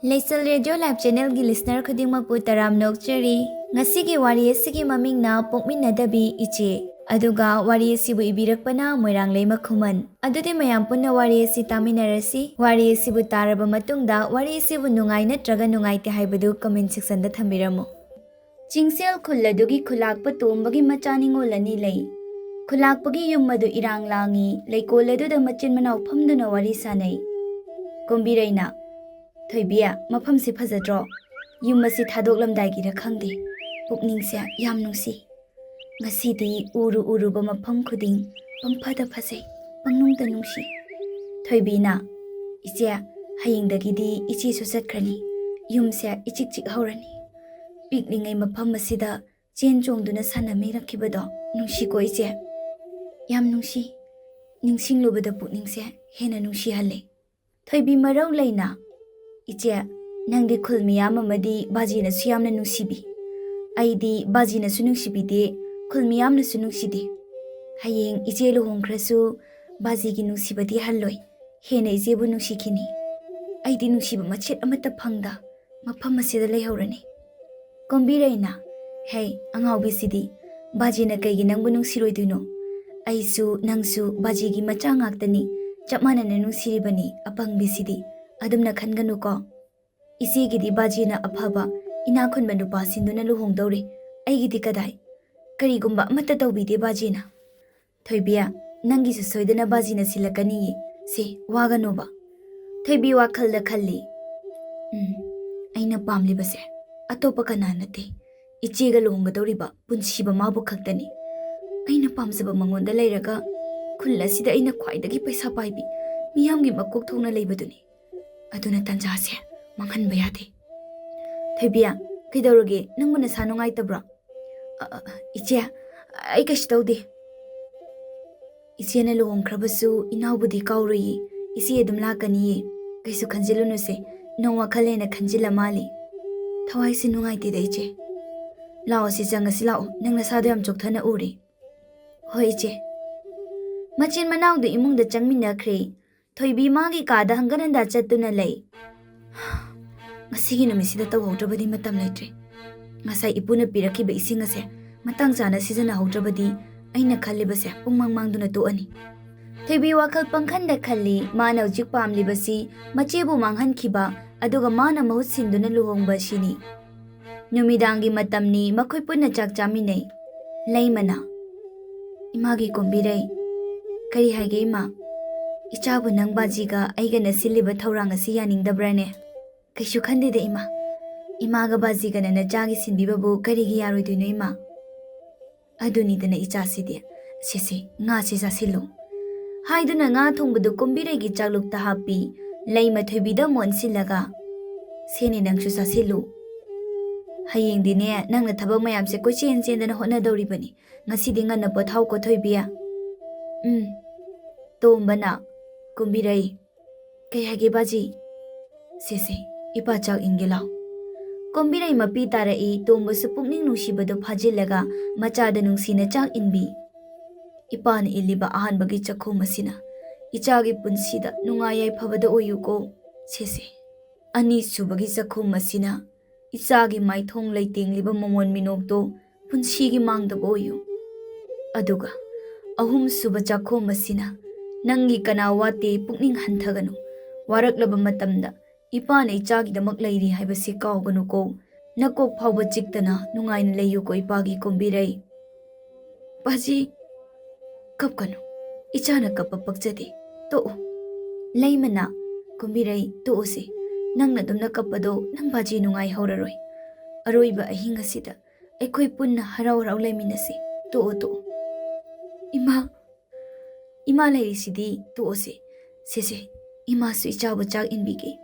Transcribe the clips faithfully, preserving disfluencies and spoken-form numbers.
ꯂꯩꯆꯜ radio live ꯆꯦꯅꯦꯜꯒꯤ listener ꯈꯨꯗꯤꯡꯃꯛꯄꯨ ꯇꯔꯥꯝꯅ ꯑꯣꯛꯆꯔꯤ꯫ ꯉꯁꯤꯒꯤ ꯋꯥꯔꯤ ꯑꯁꯤꯒꯤ ꯃꯃꯤꯡꯅ ꯄꯣꯛꯃꯤꯟꯅꯗꯕꯤ ꯏꯆꯦ꯫ ꯑꯗꯨꯒ ꯋꯥꯔꯤ ꯑꯁꯤꯕꯨ ꯏꯕꯤꯔꯛꯄꯅ ꯃꯣꯏꯔꯥꯡꯂꯩ ꯃꯈꯨꯃꯟ꯫ ꯑꯗꯨꯗꯤ ꯃꯌꯥꯝ ꯄꯨꯟꯅ ꯋꯥꯔꯤ ꯑꯁꯤ ꯇꯥꯃꯤꯟꯅꯔꯁꯤ꯫ ꯋꯥꯔꯤ ꯑꯁꯤꯕꯨ ꯇꯥꯔꯕ ꯃꯇꯨꯡꯗ ꯋꯥꯔꯤ ꯑꯁꯤꯕꯨ ꯅꯨꯡꯉꯥꯏ ꯅꯠꯇ꯭ꯔꯒ ꯅꯨꯡꯉꯥꯏꯇꯦ ꯍꯥꯏꯕꯗꯨ ꯀꯃꯦꯟ ꯁꯦꯛꯁꯟꯗ ꯊꯝꯕꯤꯔꯝꯃꯨ꯫ ꯆꯤꯡꯁꯦꯜ ꯈꯨꯜ ꯑꯗꯨꯒꯤ ꯈꯨꯂꯥꯛꯄ ꯇꯣꯝꯕꯒꯤ ꯃꯆꯥ ꯅꯤꯉꯣꯜ ꯑꯅꯤ ꯂꯩ꯫ ꯈꯨꯂꯥꯛꯄꯒꯤ ꯌꯨꯝ ꯑꯗꯨ ꯏꯔꯥꯡ ꯂꯥꯡꯏ꯫ ꯂꯩꯀꯣꯜ ꯑꯗꯨꯗ ꯃꯆꯤꯟ ꯃꯅꯥꯎ ꯐꯝꯗꯨꯅ ꯋꯥꯔꯤ ꯁꯥꯅꯩ꯫ ꯀꯣꯝꯕꯤꯔꯩꯅ, "ꯊꯣꯏꯕꯤ, ꯃꯐꯝꯁꯤ ꯐꯖꯗ꯭ꯔꯣ? ꯌꯨꯝ ꯑꯁꯤ ꯊꯥꯗꯣꯛꯂꯝꯗꯥꯏꯒꯤꯔ ꯈꯪꯗꯦ, ꯄꯨꯛꯅꯤꯡꯁꯦ ꯌꯥꯝ ꯅꯨꯡꯁꯤ꯫ ꯉꯁꯤꯗꯤ ꯎꯔꯨ ꯎꯔꯨꯕ ꯃꯐꯝ ꯈꯨꯗꯤꯡ ꯄꯪꯐꯗ ꯐꯖꯩ, ꯄꯪꯅꯨꯡꯗ ꯅꯨꯡꯁꯤ꯫" ꯊꯣꯏꯕꯤꯅ, "ꯏꯆꯦ, ꯍꯌꯦꯡꯗꯒꯤꯗꯤ ꯏꯆꯦꯁꯨ ꯆꯠꯈ꯭ꯔꯅꯤ꯫ ꯌꯨꯝꯁꯦ ꯏꯆꯤꯛ ꯆꯤꯛ ꯍꯧꯔꯅꯤ꯫ ꯄꯤꯛꯂꯤꯉꯩ ꯃꯐꯝ ꯑꯁꯤꯗ ꯆꯦꯟ ꯆꯣꯡꯗꯨꯅ ꯁꯥꯟꯅꯃꯤꯔꯛꯈꯤꯕꯗꯣ ꯅꯨꯡꯁꯤꯀꯣ ꯏꯆꯦ?" "ꯌꯥꯝ ꯅꯨꯡꯁꯤ꯫ ꯅꯤꯡꯁꯤꯡꯂꯨꯕꯗ ꯄꯨꯛꯅꯤꯡꯁꯦ ꯍꯦꯟꯅ ꯅꯨꯡꯁꯤꯍꯜꯂꯦ꯫" ꯊꯣꯏꯕꯤ ꯃꯔꯧ ꯂꯩꯅ, "ꯏꯆꯦ, ꯅꯪꯗꯤ ꯈꯨꯜ ꯃꯤꯌꯥꯝ ꯑꯃꯗꯤ ꯕꯥꯖꯤꯅꯁꯨ ꯌꯥꯝꯅ ꯅꯨꯡꯁꯤꯕꯤ꯫ ꯑꯩꯗꯤ ꯕꯥꯖꯤꯅꯁꯨ ꯅꯨꯡꯁꯤꯕꯤꯗꯦ, ꯈꯨꯜ ꯃꯤꯌꯥꯝꯅꯁꯨ ꯅꯨꯡꯁꯤꯗꯦ꯫ ꯍꯌꯦꯡ ꯏꯆꯦ ꯂꯨꯍꯣꯡꯈ꯭ꯔꯁꯨ ꯕꯥꯖꯤꯒꯤ ꯅꯨꯡꯁꯤꯕꯗꯤ ꯍꯜꯂꯣꯏ꯫ ꯍꯦꯟꯅ ꯏꯆꯦꯕꯨ ꯅꯨꯡꯁꯤꯈꯤꯅꯤ꯫ ꯑꯩꯗꯤ ꯅꯨꯡꯁꯤꯕ ꯃꯆꯦꯠ ꯑꯃꯠꯇ ꯐꯪꯗ ꯃꯐꯝ ꯑꯁꯤꯗ ꯂꯩꯍꯧꯔꯅꯤ꯫" ꯀꯣꯝꯕꯤꯔꯩꯅ, "ꯍꯦ, ꯑꯉꯥꯎꯕꯤꯁꯤꯗꯤ, ꯕꯥꯖꯤꯅ ꯀꯩꯒꯤ ꯅꯪꯕꯨ ꯅꯨꯡꯁꯤꯔꯣꯏꯗꯣꯏꯅꯣ? ꯑꯩꯁꯨ ꯅꯪꯁꯨ ꯕꯥꯖꯤꯒꯤ ꯃꯆꯥ ꯉꯥꯛꯇꯅꯤ, ꯆꯞ ꯃꯥꯟꯅꯅ ꯅꯨꯡꯁꯤꯔꯤꯕꯅꯤ, ꯑꯄꯪꯕꯤꯁꯤꯗꯤ꯫ ꯑꯗꯨꯝꯅ ꯈꯟꯒꯅꯨꯀꯣ꯫ ꯏꯆꯦꯒꯤꯗꯤ ꯕꯥꯖꯤꯅ ꯑꯐꯕ, ꯏꯅꯥꯛ ꯈꯨꯟꯕ ꯅꯨꯄꯥ ꯁꯤꯟꯗꯨꯅ ꯂꯨꯍꯣꯡꯗꯧꯔꯦ꯫ ꯑꯩꯒꯤꯗꯤ ꯀꯗꯥꯏ? ꯀꯔꯤꯒꯨꯝꯕ ꯑꯃꯠꯇ ꯇꯧꯕꯤꯗꯦ ꯕꯥꯖꯤꯅ꯫ ꯊꯣꯏꯕꯤ, ꯅꯪꯒꯤꯁꯨ ꯁꯣꯏꯗꯅ ꯕꯥꯖꯤꯅ ꯁꯤꯜꯂꯛꯀꯅꯤꯌꯦ꯫ ꯁꯦ, ꯋꯥꯒꯅꯣꯕ꯫" ꯊꯣꯏꯕꯤ ꯋꯥꯈꯜꯗ ꯈꯜꯂꯤ, "ꯎꯝ, ꯑꯩꯅ ꯄꯥꯝꯂꯤꯕꯁꯦ ꯑꯇꯣꯞꯄ ꯀꯅꯥ ꯅꯠꯇꯦ, ꯏꯆꯦꯒ ꯂꯨꯍꯣꯡꯒꯗꯧꯔꯤꯕ ꯄꯨꯟꯁꯤꯕ ꯃꯥꯕꯨ ꯈꯛꯇꯅꯤ꯫ ꯑꯩꯅ ꯄꯥꯝꯖꯕ ꯃꯉꯣꯟꯗ ꯂꯩꯔꯒ ꯈꯨꯜ ꯑꯁꯤꯗ ꯑꯩꯅ ꯈ꯭ꯋꯥꯏꯗꯒꯤ ꯄꯩꯁꯥ ꯄꯥꯏꯕꯤ, ꯃꯤꯌꯥꯝꯒꯤ ꯃꯀꯣꯛ ꯊꯣꯡꯅ ꯂꯩꯕꯗꯨꯅꯤ꯫ ꯑꯗꯨꯅ ꯇꯟꯖꯥꯁꯦ ꯃꯥꯡꯍꯟꯕ ꯌꯥꯗꯦ꯫" "ꯊꯣꯏꯕꯤ, ꯀꯩꯗꯧꯔꯒꯦ? ꯅꯪꯕꯨ ꯅꯁꯥ ꯅꯨꯡꯉꯥꯏꯇꯕ꯭ꯔꯣ?" "ꯑ, ꯑ, ꯑ, ꯏꯆꯦ, ꯑꯩ ꯀꯩꯁꯨ ꯇꯧꯗꯦ꯫" "ꯏꯆꯦꯅ ꯂꯨꯍꯣꯡꯈ꯭ꯔꯕꯁꯨ ꯏꯅꯥꯎꯕꯨꯗꯤ ꯀꯥꯎꯔꯣꯏꯌꯦ꯫ ꯏꯆꯦ ꯑꯗꯨꯝ ꯂꯥꯛꯀꯅꯤꯌꯦ꯫ ꯀꯩꯁꯨ ꯈꯟꯖꯤꯜꯂꯨꯅꯨꯁꯦ꯫ ꯅꯪ ꯋꯥꯈꯜ ꯍꯦꯟꯅ ꯈꯟꯖꯤꯜꯂ ꯃꯥꯜꯂꯤ꯫ ꯊꯋꯥꯏꯁꯦ ꯅꯨꯡꯉꯥꯏꯇꯦꯗ ꯏꯆꯦ꯫ ꯂꯥꯛꯑꯣ ꯁꯤ ꯆꯪꯉꯁꯤ ꯂꯥꯛꯑꯣ꯫ ꯅꯪ ꯅꯁꯥꯗꯣ ꯌꯥꯝ ꯆꯣꯛꯊꯅ ꯎꯔꯦ꯫" "ꯍꯣꯏ ꯏꯆꯦ꯫" ꯃꯆꯤꯟ ꯃꯅꯥꯎꯗꯨ ꯏꯃꯨꯡꯗ ꯆꯪꯃꯤꯟꯅꯈ꯭ꯔꯦ꯫ ꯊꯣꯏꯕꯤ ꯃꯥꯒꯤ ꯀꯥꯗ ꯍꯪꯒꯠ ꯍꯟꯗꯥ ꯆꯠꯇꯨꯅ ꯂꯩ꯫ ꯉꯁꯤꯒꯤ ꯅꯨꯃꯤꯠꯁꯤꯗ ꯇꯧꯍꯧꯗ꯭ꯔꯕꯗꯤ ꯃꯇꯝ ꯂꯩꯇ꯭ꯔꯦ꯫ ꯉꯁꯥꯏ ꯏꯄꯨꯅ ꯄꯤꯔꯛꯈꯤꯕ ꯏꯁꯤꯡ ꯑꯁꯦ ꯃꯇꯥꯡ ꯆꯥꯅ ꯁꯤꯖꯤꯟꯅꯍꯧꯗ꯭ꯔꯕꯗꯤ ꯑꯩꯅ ꯈꯜꯂꯤꯕꯁꯦ ꯄꯨꯡꯃꯥꯡ ꯃꯥꯡꯗꯨꯅ ꯇꯣꯛꯑꯅꯤ꯫ ꯊꯣꯏꯕꯤ ꯋꯥꯈꯜ ꯄꯪꯈꯟꯗ ꯈꯜꯂꯤ꯫ ꯃꯥꯅ ꯍꯧꯖꯤꯛ ꯄꯥꯝꯂꯤꯕꯁꯤ ꯃꯆꯦꯕꯨ ꯃꯥꯡꯍꯟꯈꯤꯕ, ꯑꯗꯨꯒ ꯃꯥꯅ ꯃꯍꯨꯠ ꯁꯤꯟꯗꯨꯅ ꯂꯨꯍꯣꯡꯕ ꯑꯁꯤꯅꯤ꯫ ꯅꯨꯃꯤꯗꯥꯡꯒꯤ ꯃꯇꯝꯅꯤ꯫ ꯃꯈꯣꯏ ꯄꯨꯟꯅ ꯆꯥꯛ ꯆꯥꯃꯤꯟꯅꯩ꯫ ꯂꯩꯃꯅ, "ꯏꯃꯥꯒꯤ ꯀꯣꯝꯕꯤꯔꯩ, ꯀꯔꯤ ꯍꯥꯏꯒꯦ ꯏꯃꯥ? ꯏꯆꯥꯕꯨ ꯅꯪ ꯕꯥꯖꯤꯒ ꯑꯩꯒꯅ ꯁꯤꯜꯂꯤꯕ ꯊꯧꯔꯥꯡ ꯑꯁꯤ ꯌꯥꯅꯤꯡꯗꯕ꯭ꯔꯥꯅꯦ?" "ꯀꯩꯁꯨ ꯈꯟꯗꯦꯗ ꯏꯃꯥ꯫ ꯏꯃꯥꯒ ꯕꯥꯖꯤꯒꯅ ꯅꯆꯥꯒꯤ ꯁꯤꯟꯕꯤꯕꯕꯨ ꯀꯔꯤꯒꯤ ꯌꯥꯔꯣꯏꯗꯣꯏꯅꯣ ꯏꯃꯥ? ꯑꯗꯨꯅꯤꯗꯅ ꯏꯆꯥꯁꯤꯗꯤ꯫ ꯁꯦ ꯁꯦ, ꯉꯥꯁꯤ ꯆꯥꯁꯤꯜꯂꯨ꯫" ꯍꯥꯏꯗꯨꯅ ꯉꯥ ꯊꯣꯡꯕꯗꯨ ꯀꯣꯝꯕꯤꯔꯩꯒꯤ ꯆꯥꯛꯂꯨꯛꯇ ꯍꯥꯞꯄꯤ꯫ ꯂꯩꯃ ꯊꯣꯏꯕꯤꯗ ꯑꯃꯨꯛ ꯑꯣꯟꯁꯤꯜꯂꯒ, "ꯁꯦꯅꯦ, ꯅꯪꯁꯨ ꯆꯥꯁꯤꯜꯂꯨ꯫ ꯍꯌꯦꯡꯗꯤꯅꯦ ꯅꯪꯅ ꯊꯕꯛ ꯃꯌꯥꯝꯁꯦ ꯀꯣꯏꯆꯦꯟ ꯆꯦꯟꯗꯅ ꯍꯣꯠꯅꯗꯧꯔꯤꯕꯅꯤ꯫ ꯉꯁꯤꯗꯤ ꯉꯟꯅ ꯄꯣꯊꯥꯎꯀꯣ ꯊꯣꯏꯕꯤ꯫" "ꯎꯝ꯫" ꯇꯣꯝꯕꯅ, "ꯀꯣꯝꯕꯤꯔꯩ, ꯀꯩ ꯍꯥꯏꯒꯦ ꯕꯥꯖꯤ?" "ꯁꯦ ꯁꯦ, ꯏꯄꯥ ꯆꯥꯛ ꯏꯟꯒꯦ ꯂꯥꯎ꯫" ꯀꯣꯝꯕꯤꯔꯩ ꯃꯄꯤ ꯇꯥꯔꯛꯏ꯫ ꯇꯣꯝꯕꯁꯨ ꯄꯨꯛꯅꯤꯡ ꯅꯨꯡꯁꯤꯕꯗꯨ ꯐꯥꯖꯤꯜꯂꯒ ꯃꯆꯥꯗ ꯅꯨꯡꯁꯤꯅ ꯆꯥꯛ ꯏꯟꯕꯤ꯫ "ꯏꯄꯥꯅ ꯏꯜꯂꯤꯕ ꯑꯍꯥꯟꯕꯒꯤ ꯆꯥꯛꯈꯨꯝ ꯑꯁꯤꯅ ꯏꯆꯥꯒꯤ ꯄꯨꯟꯁꯤꯗ ꯅꯨꯡꯉꯥꯏ ꯌꯥꯏꯐꯕꯗ ꯑꯣꯏꯌꯨꯀꯣ꯫ ꯁꯦ ꯁꯦ, ꯑꯅꯤꯁꯨꯕꯒꯤ ꯆꯥꯛꯈꯨꯝ ꯑꯁꯤꯅ ꯏꯆꯥꯒꯤ ꯃꯥꯏꯊꯣꯡ ꯂꯩꯇꯦꯡꯂꯤꯕ ꯃꯃꯣꯟ ꯃꯤꯅꯣꯛꯇꯣ ꯄꯨꯟꯁꯤꯒꯤ ꯃꯥꯡꯗꯕ ꯑꯣꯏꯌꯨ꯫ ꯑꯗꯨꯒ ꯑꯍꯨꯝꯁꯨꯕ ꯆꯥꯛꯈꯣꯝ ꯑꯁꯤꯅ ꯅꯪꯒꯤ ꯀꯅꯥ ꯋꯥꯠꯇꯦ, ꯄꯨꯛꯅꯤꯡ ꯍꯟꯊꯒꯅꯨ꯫ ꯋꯥꯔꯛꯂꯕ ꯃꯇꯝꯗ ꯏꯄꯥꯅ ꯏꯆꯥꯒꯤꯗꯃꯛ ꯂꯩꯔꯤ ꯍꯥꯏꯕꯁꯤ ꯀꯥꯎꯒꯅꯨꯀꯣ꯫ ꯅꯀꯣꯛ ꯐꯥꯎꯕ ꯆꯤꯛꯇꯅ ꯅꯨꯡꯉꯥꯏꯅ ꯂꯩꯌꯨꯀꯣ ꯏꯄꯥꯒꯤ ꯀꯣꯝꯕꯤꯔꯩ꯫" "ꯕꯥꯖꯤ, ꯀꯞꯀꯅꯨ꯫ ꯏꯆꯥꯅ ꯀꯞꯄ ꯄꯛꯆꯗꯦ꯫ ꯇꯣꯛꯎ꯫" ꯂꯩꯃꯅ, "ꯀꯣꯝꯕꯤꯔꯩ, ꯇꯣꯛꯎꯁꯦ꯫ ꯅꯪꯅ ꯑꯗꯨꯝꯅ ꯀꯞꯄꯗꯣ ꯅꯪ ꯕꯥꯖꯤ ꯅꯨꯡꯉꯥꯏꯍꯧꯔꯔꯣꯏ꯫ ꯑꯔꯣꯏꯕ ꯑꯍꯤꯡ ꯑꯁꯤꯗ ꯑꯩꯈꯣꯏ ꯄꯨꯟꯅ ꯍꯔꯥꯎ ꯍꯔꯥꯎ ꯂꯩꯃꯤꯟꯅꯁꯤ꯫ ꯇꯣꯛꯑꯣ, ꯇꯣꯛꯑꯣ꯫" "ꯏꯃꯥ, ꯏꯃꯥ ꯂꯩꯔꯤꯁꯤꯗꯤ, ꯇꯣꯛꯑꯣꯁꯦ꯫ ꯁꯦ ꯁꯦ, ꯏꯃꯥꯁꯨ ꯏꯆꯥꯕꯨ ꯆꯥꯛ ꯏꯟꯕꯤꯒꯦ꯫"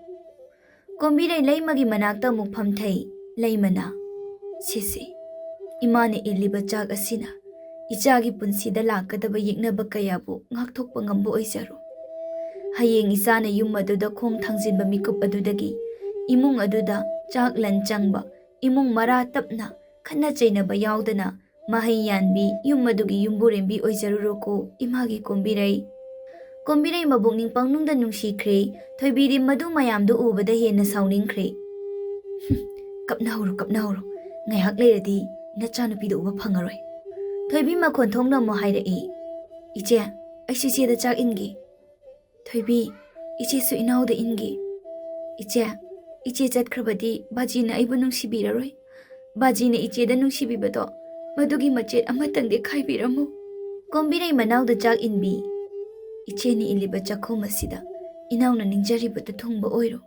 ꯀꯣꯝꯕꯤꯔꯩ ꯂꯩꯃꯒꯤ ꯃꯅꯥꯛꯇ ꯑꯃꯨꯛ ꯐꯝꯊꯩ꯫ ꯂꯩꯃꯅ, "ꯁꯦ ꯁꯦ, ꯏꯃꯥꯅ ꯏꯜꯂꯤꯕ ꯆꯥꯛ ꯑꯁꯤꯅ ꯏꯆꯥꯒꯤ ꯄꯨꯟꯁꯤꯗ ꯂꯥꯛꯀꯗꯕ ꯌꯦꯛꯅꯕ ꯀꯌꯥꯕꯨ ꯉꯥꯛꯊꯣꯛꯄ ꯉꯝꯕ ꯑꯣꯏꯖꯔꯣ꯫ ꯍꯌꯦꯡ ꯏꯆꯥꯅ ꯌꯨꯝ ꯑꯗꯨꯗ ꯈꯣꯡ ꯊꯥꯡꯖꯤꯟꯕ ꯃꯤꯀꯨꯞ ꯑꯗꯨꯗꯒꯤ ꯏꯃꯨꯡ ꯑꯗꯨꯗ ꯆꯥꯛ ꯂꯟ ꯆꯪꯕ, ꯏꯃꯨꯡ ꯃꯔꯥ ꯇꯞꯅ, ꯈꯠꯅ ꯆꯩꯅꯕ ꯌꯥꯎꯗꯅ ꯃꯍꯩ ꯌꯥꯟꯕꯤ ꯌꯨꯝ ꯑꯗꯨꯒꯤ ꯌꯨꯝꯕꯨꯔꯦꯝꯕꯤ ꯑꯣꯏꯖꯔꯨꯔꯣꯀꯣ, ꯏꯃꯥꯒꯤ ꯀꯣꯝꯕꯤꯔꯩ꯫" ꯀꯣꯝꯕꯤꯔꯩ ꯃꯕꯨꯛꯅꯤꯡ ꯄꯪꯅꯨꯡꯗ ꯅꯨꯡꯁꯤꯈ꯭ꯔꯦ꯫ ꯊꯣꯏꯕꯤꯗꯤ ꯃꯗꯨ ꯃꯌꯥꯝꯗꯨ ꯎꯕꯗ ꯍꯦꯟꯅ ꯁꯥꯎꯅꯤꯡꯈ꯭ꯔꯦ꯫ "ꯀꯞꯅꯍꯧꯔꯣ, ꯀꯞꯅꯍꯧꯔꯣ꯫ ꯉꯥꯏꯍꯥꯛ ꯂꯩꯔꯗꯤ ꯅꯆꯥꯅꯨꯄꯤꯗꯣ ꯎꯕ ꯐꯪꯉꯔꯣꯏ꯫" ꯊꯣꯏꯕꯤ ꯃꯈꯣꯟ ꯊꯣꯛꯅ ꯑꯃꯨꯛ ꯍꯥꯏꯔꯛꯏ, "ꯏꯆꯦ, ꯑꯩꯁꯨ ꯏꯆꯦꯗ ꯆꯥꯛ ꯏꯟꯒꯦ꯫" "ꯊꯣꯏꯕꯤ, ꯏꯆꯦꯁꯨ ꯏꯅꯥꯎꯗ ꯏꯟꯒꯦ꯫" "ꯏꯆꯦ, ꯏꯆꯦ ꯆꯠꯈ꯭ꯔꯕꯗꯤ ꯕꯥꯖꯤꯅ ꯑꯩꯕꯨ ꯅꯨꯡꯁꯤꯕꯤꯔꯔꯣꯏ꯫ ꯕꯥꯖꯤꯅ ꯏꯆꯦꯗ ꯅꯨꯡꯁꯤꯕꯤꯕꯗꯣ ꯃꯗꯨꯒꯤ ꯃꯆꯦꯠ ꯑꯃꯇꯪꯗꯤ ꯈꯥꯏꯕꯤꯔꯝꯃꯨ꯫" ꯀꯣꯝꯕꯤꯔꯩ ꯃꯅꯥꯎꯗ ꯆꯥꯛ ꯏꯟꯕꯤ, "ꯏꯆꯦꯅ ꯏꯜꯂꯤꯕ ꯆꯥꯛꯈꯨꯝ ꯑꯁꯤꯗ ꯏꯅꯥꯎꯅ ꯅꯤꯡꯖꯔꯤꯕꯗꯨ ꯊꯨꯡꯕ ꯑꯣꯏꯔꯣ꯫"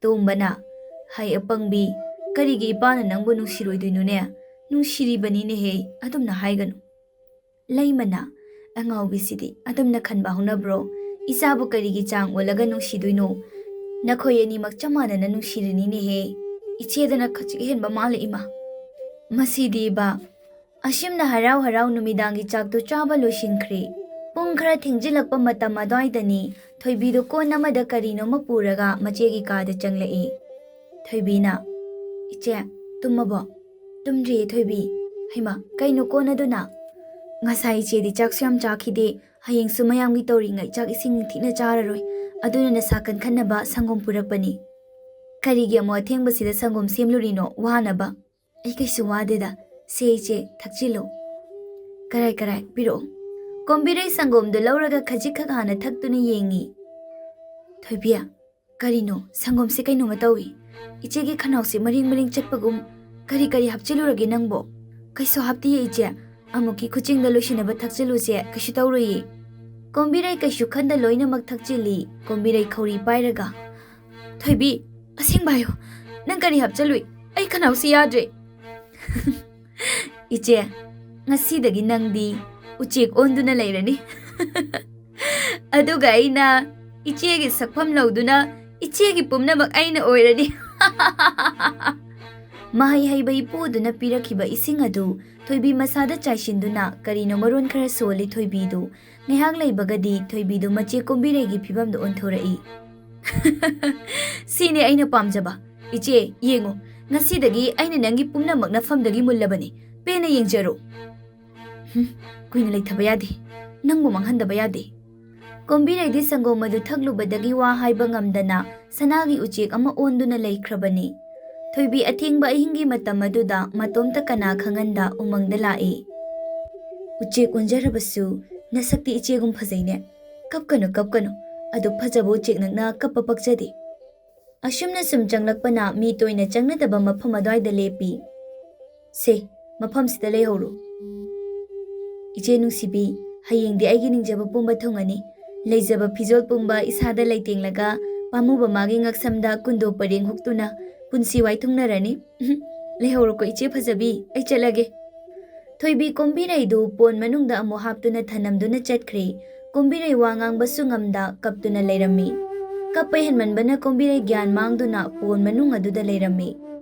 ꯇꯣꯝꯕꯅ, "ꯍꯩ ꯑꯄꯪꯕꯤ, ꯀꯔꯤꯒꯤ ꯏꯄꯥꯅ ꯅꯪꯕꯨ ꯅꯨꯡꯁꯤꯔꯣꯏꯗꯣꯏꯅꯣꯅꯦ? ꯅꯨꯡꯁꯤꯔꯤꯕꯅꯤꯅꯦꯍꯦ, ꯑꯗꯨꯝꯅ ꯍꯥꯏꯒꯅꯨ꯫" ꯂꯩꯃꯅ, "ꯑꯉꯥꯎꯕꯤꯁꯤꯗꯤ ꯑꯗꯨꯝꯅ ꯈꯟꯕ ꯍꯧꯅꯕ꯭ꯔꯣ? ꯏꯆꯥꯕꯨ ꯀꯔꯤꯒꯤ ꯆꯥꯡ ꯑꯣꯜꯂꯒ ꯅꯨꯡꯁꯤꯗꯣꯏꯅꯣ? ꯅꯈꯣꯏ ꯑꯅꯤꯃꯛ ꯆꯞ ꯃꯥꯟꯅꯅ ꯅꯨꯡꯁꯤꯔꯤꯅꯤꯅꯦꯍꯦ꯫ ꯏꯆꯦꯗꯅ ꯈꯖꯤꯛ ꯍꯦꯟꯕ ꯃꯥꯜꯂꯦ ꯏꯃꯥ꯫" ꯃꯁꯤꯗꯤ ꯏꯕꯥ꯫ ꯑꯁꯨꯝꯅ ꯍꯔꯥꯎ ꯍꯔꯥꯎ ꯅꯨꯃꯤꯗꯥꯡꯒꯤ ꯆꯥꯛꯇꯨ ꯆꯥꯕ ꯂꯣꯏꯁꯤꯟꯈ꯭ꯔꯦ꯫ ꯄꯨꯡ ꯈꯔ ꯊꯦꯡꯖꯤꯜꯂꯛꯄ ꯃꯇꯝ ꯑꯗꯨꯋꯥꯏꯗꯅꯤ ꯊꯣꯏꯕꯤꯗꯨ ꯀꯣꯟ ꯑꯃꯗ ꯀꯔꯤꯅꯣꯃ ꯄꯨꯔꯒ ꯃꯆꯦꯒꯤ ꯀꯥꯗ ꯆꯪꯂꯛꯏ꯫ ꯊꯣꯏꯕꯤꯅ, "ꯏꯆꯦ, ꯇꯨꯝꯃꯕꯣ?" "ꯇꯨꯝꯗ꯭ꯔꯤꯌꯦ ꯊꯣꯏꯕꯤ꯫" "ꯍꯩꯃꯥ, ꯀꯩꯅꯣ ꯀꯣꯟ ꯑꯗꯨꯅ?" "ꯉꯁꯥꯏ ꯏꯆꯦꯗꯤ ꯆꯥꯛꯁꯨ ꯌꯥꯝ ꯆꯥꯈꯤꯗꯦ, ꯍꯌꯦꯡꯁꯨ ꯃꯌꯥꯝꯒꯤ ꯇꯧꯔꯤꯉꯩ ꯆꯥꯛ ꯏꯁꯤꯡ ꯅꯤꯡꯊꯤꯅ ꯆꯥꯔꯔꯣꯏ, ꯑꯗꯨꯅ ꯅꯁꯥ ꯀꯟꯈꯠꯅꯕ ꯁꯪꯒꯣꯝ ꯄꯨꯔꯛꯄꯅꯤ꯫" "ꯀꯔꯤꯒꯤ ꯑꯃꯨꯛ ꯑꯊꯦꯡꯕꯁꯤꯗ ꯁꯪꯒꯣꯝ ꯁꯦꯝꯂꯨꯔꯤꯅꯣ? ꯋꯥꯅꯕ?" "ꯑꯩ ꯀꯩꯁꯨ ꯋꯥꯗꯦꯗ꯫ ꯁꯦ ꯏꯆꯦ, ꯊꯛꯆꯤꯜꯂꯨ꯫" "ꯀꯔꯥꯏ, ꯀꯔꯥꯏ, ꯄꯤꯔꯛꯑꯣ꯫" ꯀꯣꯝꯕꯤꯔꯩ ꯁꯪꯒꯣꯝꯗꯨ ꯂꯧꯔꯒ ꯈꯖꯤꯛꯈꯛ ꯍꯥꯟꯅ ꯊꯛꯇꯨꯅ ꯌꯦꯡꯉꯤ꯫ "ꯊꯣꯏꯕꯤ, ꯀꯔꯤꯅꯣ? ꯁꯪꯒꯣꯝꯁꯦ ꯀꯩꯅꯣꯝꯃ ꯇꯧꯏ꯫ ꯏꯆꯦꯒꯤ ꯈꯅꯥꯎꯁꯦ ꯃꯔꯦꯡ ꯃꯔꯦꯡ ꯆꯠꯄꯒꯨꯝ꯫ ꯀꯔꯤ ꯀꯔꯤ ꯍꯥꯞꯆꯤꯜꯂꯨꯔꯒꯦ ꯅꯪꯕꯣ?" "ꯀꯩꯁꯨ ꯍꯥꯞꯇꯤꯌꯦ ꯏꯆꯦ꯫ ꯑꯃꯨꯛꯀꯤ ꯈꯨꯆꯤꯡꯗ ꯂꯣꯏꯁꯤꯟꯅꯕ ꯊꯛꯆꯤꯜꯂꯨꯁꯦ, ꯀꯩꯁꯨ ꯇꯧꯔꯣꯏꯌꯦ꯫" ꯀꯣꯝꯕꯤꯔꯩ ꯀꯩꯁꯨ ꯈꯟꯗ ꯂꯣꯏꯅꯃꯛ ꯊꯛꯆꯤꯜꯂꯤ꯫ ꯀꯣꯝꯕꯤꯔꯩ ꯈꯧꯔꯤ ꯄꯥꯏꯔꯒ, "ꯊꯣꯏꯕꯤ, ꯑꯁꯦꯡꯕ ꯍꯥꯏꯌꯨ, ꯅꯪ ꯀꯔꯤ ꯍꯥꯞꯆꯜꯂꯨꯏ? ꯑꯩ ꯈꯅꯥꯎꯁꯤ ꯌꯥꯗ꯭ꯔꯦ꯫" "ꯏꯆꯦ, ꯉꯁꯤꯗꯒꯤ ꯅꯪꯗꯤ ꯎꯆꯦꯛ ꯑꯣꯟꯗꯨꯅ ꯂꯩꯔꯅꯤ꯫ ꯑꯗꯨꯒ ꯑꯩꯅ ꯏꯆꯦꯒꯤ ꯁꯛꯐꯝ ꯂꯧꯗꯨꯅ ꯏꯆꯦꯒꯤ ꯄꯨꯝꯅꯃꯛ ꯑꯩꯅ ꯑꯣꯏꯔꯅꯤ꯫" ꯃꯍꯩ ꯍꯩꯕ ꯏꯄꯨꯗꯨꯅ ꯄꯤꯔꯛꯈꯤꯕ ꯏꯁꯤꯡ ꯑꯗꯨ ꯊꯣꯏꯕꯤ ꯃꯁꯥꯗ ꯆꯥꯏꯁꯤꯟꯗꯨꯅ ꯀꯔꯤꯅꯣ ꯃꯔꯣꯟ ꯈꯔ ꯁꯣꯜꯂꯤ ꯊꯣꯏꯕꯤꯗꯨ꯫ ꯉꯥꯏꯍꯥꯛ ꯂꯩꯕꯒꯗꯤ ꯊꯣꯏꯕꯤꯗꯨ ꯃꯆꯦ ꯀꯣꯝꯕꯤꯔꯩꯒꯤ ꯐꯤꯕꯝꯗ ꯑꯣꯟꯊꯣꯔꯛꯏ꯫ "ꯁꯤꯅꯦ ꯑꯩꯅ ꯄꯥꯝꯖꯕ꯫ ꯏꯆꯦ, ꯌꯦꯡꯉꯨ, ꯉꯁꯤꯗꯒꯤ ꯑꯩꯅ ꯅꯪꯒꯤ ꯄꯨꯝꯅꯃꯛ ꯅꯐꯝꯗꯒꯤ ꯃꯨꯜꯂꯕꯅꯤ꯫ ꯄꯦꯟꯅ ꯌꯦꯡꯖꯔꯨ꯫" "ꯍꯨꯝ, ꯀꯨꯏꯅ ꯂꯩꯊꯕ ꯌꯥꯗꯦ꯫ ꯅꯪꯕꯨ ꯃꯥꯡꯍꯟꯗꯕ ꯌꯥꯗꯦ꯫" ꯀꯣꯝꯕꯤꯔꯩꯗꯤ ꯁꯪꯒꯣꯝ ꯑꯗꯨ ꯊꯛꯂꯨꯕꯗꯒꯤ ꯋꯥ ꯍꯥꯏꯕ ꯉꯝꯗꯅ ꯁꯅꯥꯒꯤ ꯎꯆꯦꯛ ꯑꯃ ꯑꯣꯟꯗꯨꯅ ꯂꯩꯈ꯭ꯔꯕꯅꯤ꯫ ꯊꯣꯏꯕꯤ ꯑꯊꯦꯡꯕ ꯑꯍꯤꯡꯒꯤ ꯃꯇꯝ ꯑꯗꯨꯗ ꯃꯇꯣꯝꯇ ꯀꯅꯥ ꯈꯪꯍꯟꯗ ꯎꯃꯪꯗ ꯂꯥꯛꯏ꯫ "ꯎꯆꯦꯛ ꯑꯣꯟꯖꯔꯕꯁꯨ ꯅꯁꯛꯇꯤ ꯏꯆꯦꯒꯨꯝ ꯐꯖꯩꯅꯦ꯫ ꯀꯞꯀꯅꯨ, ꯀꯞꯀꯅꯨ꯫ ꯑꯗꯨꯛ ꯐꯖꯕ ꯎꯆꯦꯛ ꯅꯪꯅ ꯀꯞꯄ ꯄꯛꯆꯗꯦ꯫" ꯑꯁꯨꯝꯅ ꯁꯨꯝ ꯆꯪꯂꯛꯄꯅ ꯃꯤ ꯇꯣꯏꯅ ꯆꯪꯅꯗꯕ ꯃꯐꯝ ꯑꯗꯨꯋꯥꯏꯗ ꯂꯦꯞꯄꯤ꯫ "ꯁꯦ, ꯃꯐꯝꯁꯤꯗ ꯂꯩꯍꯧꯔꯣ꯫" "ꯏꯆꯦ ꯅꯨꯡꯁꯤꯕꯤ, ꯍꯌꯦꯡꯗꯤ ꯑꯩꯒꯤ ꯅꯤꯡꯖꯕ ꯄꯨꯝꯕ ꯊꯨꯡꯉꯅꯤ꯫ ꯂꯩꯖꯕ ꯐꯤꯖꯣꯜ ꯄꯨꯝꯕ ꯏꯁꯥꯗ ꯂꯩꯇꯦꯡꯂꯒ ꯄꯥꯝꯃꯨꯕ ꯃꯥꯒꯤ ꯉꯛꯁꯝꯗ ꯀꯨꯟꯗꯣ ꯄꯔꯦꯡ ꯍꯨꯛꯇꯨꯅ ꯄꯨꯟꯁꯤ ꯋꯥꯏꯊꯨꯡꯅꯔꯅꯤ꯫ ꯂꯩꯍꯧꯔꯣꯀꯣ ꯏꯆꯦ ꯐꯖꯕꯤ, ꯑꯩ ꯆꯠꯂꯒꯦ꯫" ꯊꯣꯏꯕꯤ ꯀꯣꯝꯕꯤꯔꯩꯗꯨ ꯄꯣꯟ ꯃꯅꯨꯡꯗ ꯑꯃꯨꯛ ꯍꯥꯞꯇꯨꯅ ꯊꯅꯝꯗꯨꯅ ꯆꯠꯈ꯭ꯔꯦ꯫ ꯀꯣꯝꯕꯤꯔꯩ ꯋꯥ ꯉꯥꯡꯕꯁꯨ ꯉꯝꯗ ꯀꯞꯇꯨꯅ ꯂꯩꯔꯝꯃꯤ꯫ ꯀꯞꯄ ꯍꯦꯟꯃꯟꯕꯅ ꯀꯣꯝꯕꯤꯔꯩ ꯒ꯭ꯌꯥꯟ ꯃꯥꯡꯗꯨꯅ ꯄꯣꯟ ꯃꯅꯨꯡ ꯑꯗꯨꯗ ꯂꯩꯔꯝꯃꯤ꯫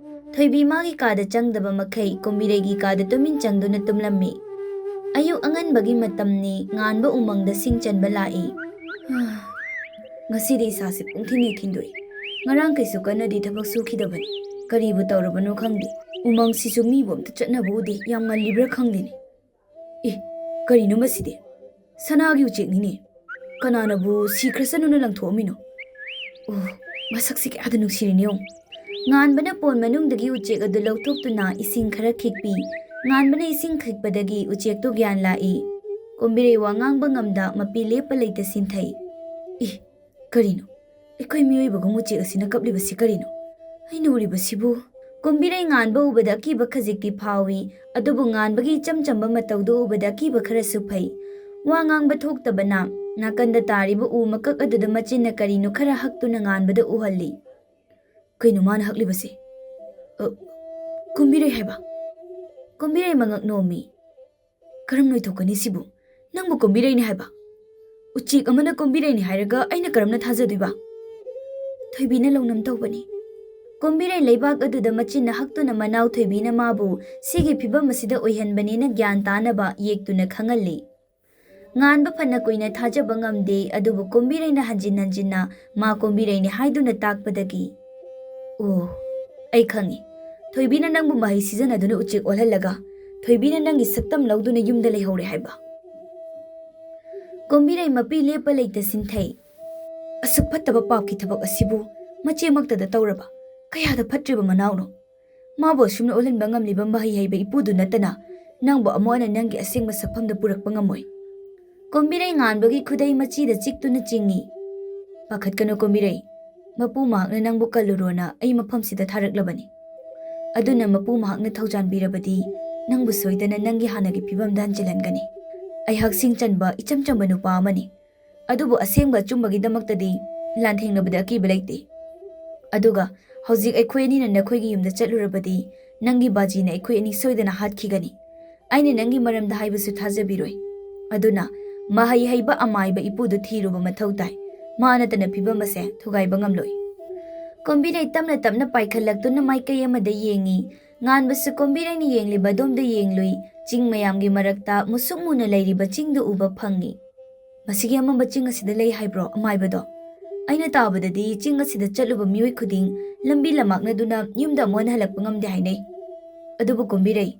ꯊꯣꯏꯕꯤ ꯃꯥꯒꯤ ꯀꯥꯗ ꯆꯪꯗꯕ ꯃꯈꯩ ꯀꯣꯝꯕꯤꯔꯩꯒꯤ ꯀꯥꯗ ꯇꯨꯃꯤꯟ ꯆꯪꯗꯨꯅ ꯇꯨꯝꯂꯝꯃꯤ꯫ ꯑꯌꯨꯛ ꯑꯉꯟꯕꯒꯤ ꯃꯇꯝꯅꯤ, ꯉꯥꯟꯕ ꯎꯃꯪꯗ ꯁꯤꯡ ꯆꯟꯕ ꯂꯥꯛꯏ꯫ "ꯉꯁꯤꯗꯤ ꯏꯁꯥꯁꯦ ꯄꯨꯡꯊꯤꯟ ꯍꯦꯛ ꯊꯤꯟꯗꯣꯛꯏ꯫ ꯉꯔꯥꯡ ꯀꯩꯁꯨ ꯀꯟꯅꯗꯤ ꯊꯕꯛ ꯁꯨꯈꯤꯗꯕꯅꯤ꯫ ꯀꯔꯤꯕꯨ ꯇꯧꯔꯕꯅꯣ ꯈꯪꯗꯦ꯫ ꯎꯃꯪꯁꯤꯁꯨ ꯃꯤꯕꯨ ꯑꯝꯇ ꯆꯠꯅꯕ ꯎꯗꯦ꯫ ꯌꯥꯝ ꯉꯜꯂꯤꯕ꯭ꯔꯥ ꯈꯪꯗꯦꯅꯦ꯫ ꯑꯦ, ꯀꯔꯤꯅꯣ ꯃꯁꯤꯗꯤ? ꯁꯅꯥꯒꯤ ꯎꯆꯦꯛꯅꯤꯅꯦ꯫ ꯀꯅꯥꯅꯕꯨ ꯁꯤꯈ꯭ꯔꯁꯅꯨꯅ ꯂꯪꯊꯣꯛꯑꯝꯃꯤꯅꯣ? ꯑꯣ, ꯃꯁꯛꯁꯤ ꯀꯌꯥꯗ ꯅꯨꯡꯁꯤꯔꯤꯅꯦ ꯌꯦꯡꯉꯨ꯫" ꯉꯥꯟꯕꯅ ꯄꯣꯟ ꯃꯅꯨꯡꯗꯒꯤ ꯎꯆꯦꯛ ꯑꯗꯨ ꯂꯧꯊꯣꯛꯇꯨꯅ ꯏꯁꯤꯡ ꯈꯔ ꯈꯤꯛꯄꯤ꯫ ꯉꯥꯟꯕꯅ ꯏꯁꯤꯡ ꯈꯤꯛꯄꯗꯒꯤ ꯎꯆꯦꯛꯇꯨ ꯒ꯭ꯌꯥꯟ ꯂꯥꯛꯏ꯫ ꯀꯣꯝꯕꯤꯔꯩ ꯋꯥ ꯉꯥꯡꯕ ꯉꯝꯗ ꯃꯄꯤ ꯂꯦꯞꯄ ꯂꯩꯇ ꯁꯤꯟꯊꯩ꯫ "ꯏ, ꯀꯔꯤꯅꯣ? ꯑꯩꯈꯣꯏ ꯃꯤꯑꯣꯏꯕꯒꯨꯝ ꯎꯆꯦꯛ ꯑꯁꯤꯅ ꯀꯞꯂꯤꯕꯁꯤ ꯀꯔꯤꯅꯣ? ꯑꯩꯅ ꯎꯔꯤꯕꯁꯤꯕꯨ?" ꯀꯣꯝꯕꯤꯔꯩ ꯉꯥꯟꯕ ꯎꯕꯗ ꯑꯀꯤꯕ ꯈꯖꯤꯛꯇꯤ ꯐꯥꯎꯏ, ꯑꯗꯨꯕꯨ ꯉꯥꯟꯕꯒꯤ ꯏꯆꯝ ꯆꯝꯕ ꯃꯇꯧꯗꯨ ꯎꯕꯗ ꯑꯀꯤꯕ ꯈꯔꯁꯨ ꯐꯩ꯫ ꯋꯥ ꯉꯥꯡꯕ ꯊꯣꯛꯇꯕꯅ ꯅꯥꯀꯟꯗ ꯇꯥꯔꯤꯕ ꯎ ꯃꯀꯛ ꯑꯗꯨꯗ ꯃꯆꯤꯟꯅ ꯀꯔꯤꯅꯣ ꯈꯔ ꯍꯛꯇꯨꯅ ꯉꯥꯟꯕꯗ ꯎꯍꯜꯂꯤ꯫ "ꯀꯩꯅꯣ ꯃꯥꯅ ꯍꯛꯂꯤꯕꯁꯦ? ꯑ, ꯀꯣꯝꯕꯤꯔꯩ ꯍꯥꯏꯕ?" ꯀꯣꯝꯕꯤꯔꯩ ꯃꯉꯛ ꯅꯣꯝꯃꯤ꯫ "ꯀꯔꯝ ꯅꯣꯏꯊꯣꯛꯀꯅꯤ ꯁꯤꯕꯨ? ꯅꯪꯕꯨ ꯀꯣꯝꯕꯤꯔꯩꯅꯤ ꯍꯥꯏꯕ? ꯎꯆꯦꯛ ꯑꯃꯅ ꯀꯣꯝꯕꯤꯔꯩꯅꯤ ꯍꯥꯏꯔꯒ ꯑꯩꯅ ꯀꯔꯝꯅ ꯊꯥꯖꯗꯣꯏꯕ?" ꯊꯣꯏꯕꯤꯅ ꯂꯧꯅꯝ ꯇꯧꯕꯅꯤ꯫ ꯀꯣꯝꯕꯤꯔꯩ ꯂꯩꯕꯥꯛ ꯑꯗꯨꯗ ꯃꯆꯤꯟꯅ ꯍꯛꯇꯨꯅ ꯃꯅꯥꯎ ꯊꯣꯏꯕꯤꯅ ꯃꯥꯕꯨ ꯁꯤꯒꯤ ꯐꯤꯕꯝ ꯑꯁꯤꯗ ꯑꯣꯏꯍꯟꯕꯅꯦꯅ ꯒ꯭ꯌꯥꯟ ꯇꯥꯅꯕ ꯌꯦꯛꯇꯨꯅ ꯈꯪꯍꯜꯂꯤ꯫ ꯉꯥꯟꯕ ꯐꯅ ꯀꯨꯏꯅ ꯊꯥꯖꯕ ꯉꯝꯗꯦ, ꯑꯗꯨꯕꯨ ꯀꯣꯝꯕꯤꯔꯩꯅ ꯍꯟꯖꯤꯟ ꯍꯟꯖꯤꯟꯅ ꯃꯥ ꯀꯣꯝꯕꯤꯔꯩꯅꯤ ꯍꯥꯏꯗꯨꯅ ꯇꯥꯛꯄꯗꯒꯤ, "ꯑꯣ, ꯑꯩ ꯈꯪꯉꯤ꯫ ꯊꯣꯏꯕꯤꯅ ꯅꯪꯕꯨ ꯃꯍꯩ ꯁꯤꯖꯟꯅꯗꯨꯅ ꯎꯆꯦꯛ ꯑꯣꯜꯍꯜꯂꯒ ꯊꯣꯏꯕꯤꯅ ꯅꯪꯒꯤ ꯁꯛꯇꯝ ꯂꯧꯗꯨꯅ ꯌꯨꯝꯗ ꯂꯩꯍꯧꯔꯦ ꯍꯥꯏꯕ?" ꯀꯣꯝꯕꯤꯔꯩ ꯃꯄꯤ ꯂꯦꯞꯄ ꯂꯩꯇ ꯁꯤꯟꯊꯩ꯫ "ꯑꯁꯨꯛ ꯐꯠꯇꯕ ꯄꯥꯞꯀꯤ ꯊꯕꯛ ꯑꯁꯤꯕꯨ ꯃꯆꯦꯃꯛꯇꯗ ꯇꯧꯔꯕ? ꯀꯌꯥꯗ ꯐꯠꯇ꯭ꯔꯤꯕ ꯃꯅꯥꯎꯅꯣ! ꯃꯥꯕꯨ ꯑꯁꯨꯝꯅ ꯑꯣꯜꯍꯟꯕ ꯉꯝꯂꯤꯕ ꯃꯍꯩ ꯍꯩꯕ ꯏꯄꯨꯗꯨ ꯅꯠꯇꯅ ꯅꯪꯕꯨ ꯑꯃꯨꯛ ꯍꯟꯅ ꯅꯪꯒꯤ ꯑꯁꯦꯡꯕ ꯁꯛꯐꯝꯗ ꯄꯨꯔꯛꯄ ꯉꯝꯃꯣꯏ꯫ ꯀꯣꯝꯕꯤꯔꯩ ꯉꯥꯟꯕꯒꯤ ꯈꯨꯗꯩ ꯃꯆꯤꯗ ꯆꯤꯛꯇꯨꯅ ꯆꯤꯡꯏ꯫ "ꯄꯥꯈꯠꯀꯅꯨ ꯀꯣꯝꯕꯤꯔꯩ, ꯃꯄꯨ ꯃꯍꯥꯛꯅ ꯅꯪꯕꯨ ꯀꯜꯂꯨꯔꯣꯅ ꯑꯩ ꯃꯐꯝꯁꯤꯗ ꯊꯥꯔꯛꯂꯕꯅꯤ꯫ ꯑꯗꯨꯅ ꯃꯄꯨ ꯃꯍꯥꯛꯅ ꯊꯧꯖꯥꯟꯕꯤꯔꯕꯗꯤ ꯅꯪꯕꯨ ꯁꯣꯏꯗꯅ ꯅꯪꯒꯤ ꯍꯥꯟꯅꯒꯤ ꯐꯤꯕꯝꯗ ꯍꯟꯖꯤꯜꯍꯟꯒꯅꯤ꯫ ꯑꯩꯍꯥꯛ ꯁꯤꯡ ꯆꯟꯕ ꯏꯆꯝ ꯆꯝꯕ ꯅꯨꯄꯥ ꯑꯃꯅꯤ, ꯑꯗꯨꯕꯨ ꯑꯁꯦꯡꯕ ꯑꯆꯨꯝꯕꯒꯤꯗꯃꯛꯇꯗꯤ ꯂꯥꯟꯊꯦꯡꯅꯕꯗ ꯑꯀꯤꯕ ꯂꯩꯇꯦ꯫ ꯑꯗꯨꯒ ꯍꯧꯖꯤꯛ ꯑꯩꯈꯣꯏ ꯑꯅꯤꯅ ꯅꯈꯣꯏꯒꯤ ꯌꯨꯝꯗ ꯆꯠꯂꯨꯔꯕꯗꯤ ꯅꯪꯒꯤ ꯕꯥꯖꯤꯅ ꯑꯩꯈꯣꯏ ꯑꯅꯤ ꯁꯣꯏꯗꯅ ꯍꯥꯠꯈꯤꯒꯅꯤ꯫ ꯑꯩꯅ ꯅꯪꯒꯤ ꯃꯔꯝꯗ ꯍꯥꯏꯕꯁꯨ ꯊꯥꯖꯕꯤꯔꯣꯏ꯫ ꯑꯗꯨꯅ ꯃꯍꯩ ꯍꯩꯕ ꯑꯃꯥꯏꯕ ꯏꯄꯨꯗꯨ ꯊꯤꯔꯨꯕ ꯃꯊꯧ ꯇꯥꯏ꯫ ꯃꯥ ꯅꯠꯇꯅ ꯐꯤꯕꯝ ꯑꯁꯦ ꯊꯨꯒꯥꯏꯕ ꯉꯝꯂꯣꯏ"꯫ ꯀꯣꯝꯕꯤꯔꯩ ꯇꯞꯅ ꯇꯞꯅ ꯄꯥꯏꯈꯠꯂꯛꯇꯨꯅ ꯃꯥꯏꯀꯩ ꯑꯃꯗ ꯌꯦꯡꯏ꯫ ꯉꯥꯟꯕꯁꯨ ꯀꯣꯝꯕꯤꯔꯩꯅ ꯌꯦꯡꯂꯤꯕ ꯑꯗꯣꯝꯗ ꯌꯦꯡꯂꯨꯏ꯫ ꯆꯤꯡ ꯃꯌꯥꯝꯒꯤ ꯃꯔꯛꯇ ꯃꯨꯁꯨꯛ ꯃꯨꯅ ꯂꯩꯔꯤꯕ ꯆꯤꯡꯗꯨ ꯎꯕ ꯐꯪꯏ꯫ "ꯃꯁꯤꯒꯤ ꯑꯃꯝꯕ ꯆꯤꯡ ꯑꯁꯤꯗ ꯂꯩ ꯍꯥꯏꯕ꯭ꯔꯣ ꯑꯃꯥꯏꯕꯗꯣ? ꯑꯩꯅ ꯇꯥꯕꯗꯗꯤ ꯆꯤꯡ ꯑꯁꯤꯗ ꯆꯠꯂꯨꯕ ꯃꯤꯑꯣꯏ ꯈꯨꯗꯤꯡ ꯂꯝꯕꯤ ꯂꯝꯃꯥꯛꯅꯗꯨꯅ ꯌꯨꯝꯗ ꯑꯃꯨꯛ ꯍꯟꯅ ꯍꯜꯂꯛꯄ ꯉꯝꯗꯦ ꯍꯥꯏꯅꯩ꯫ ꯑꯗꯨꯕꯨ ꯀꯣꯝꯕꯤꯔꯩ,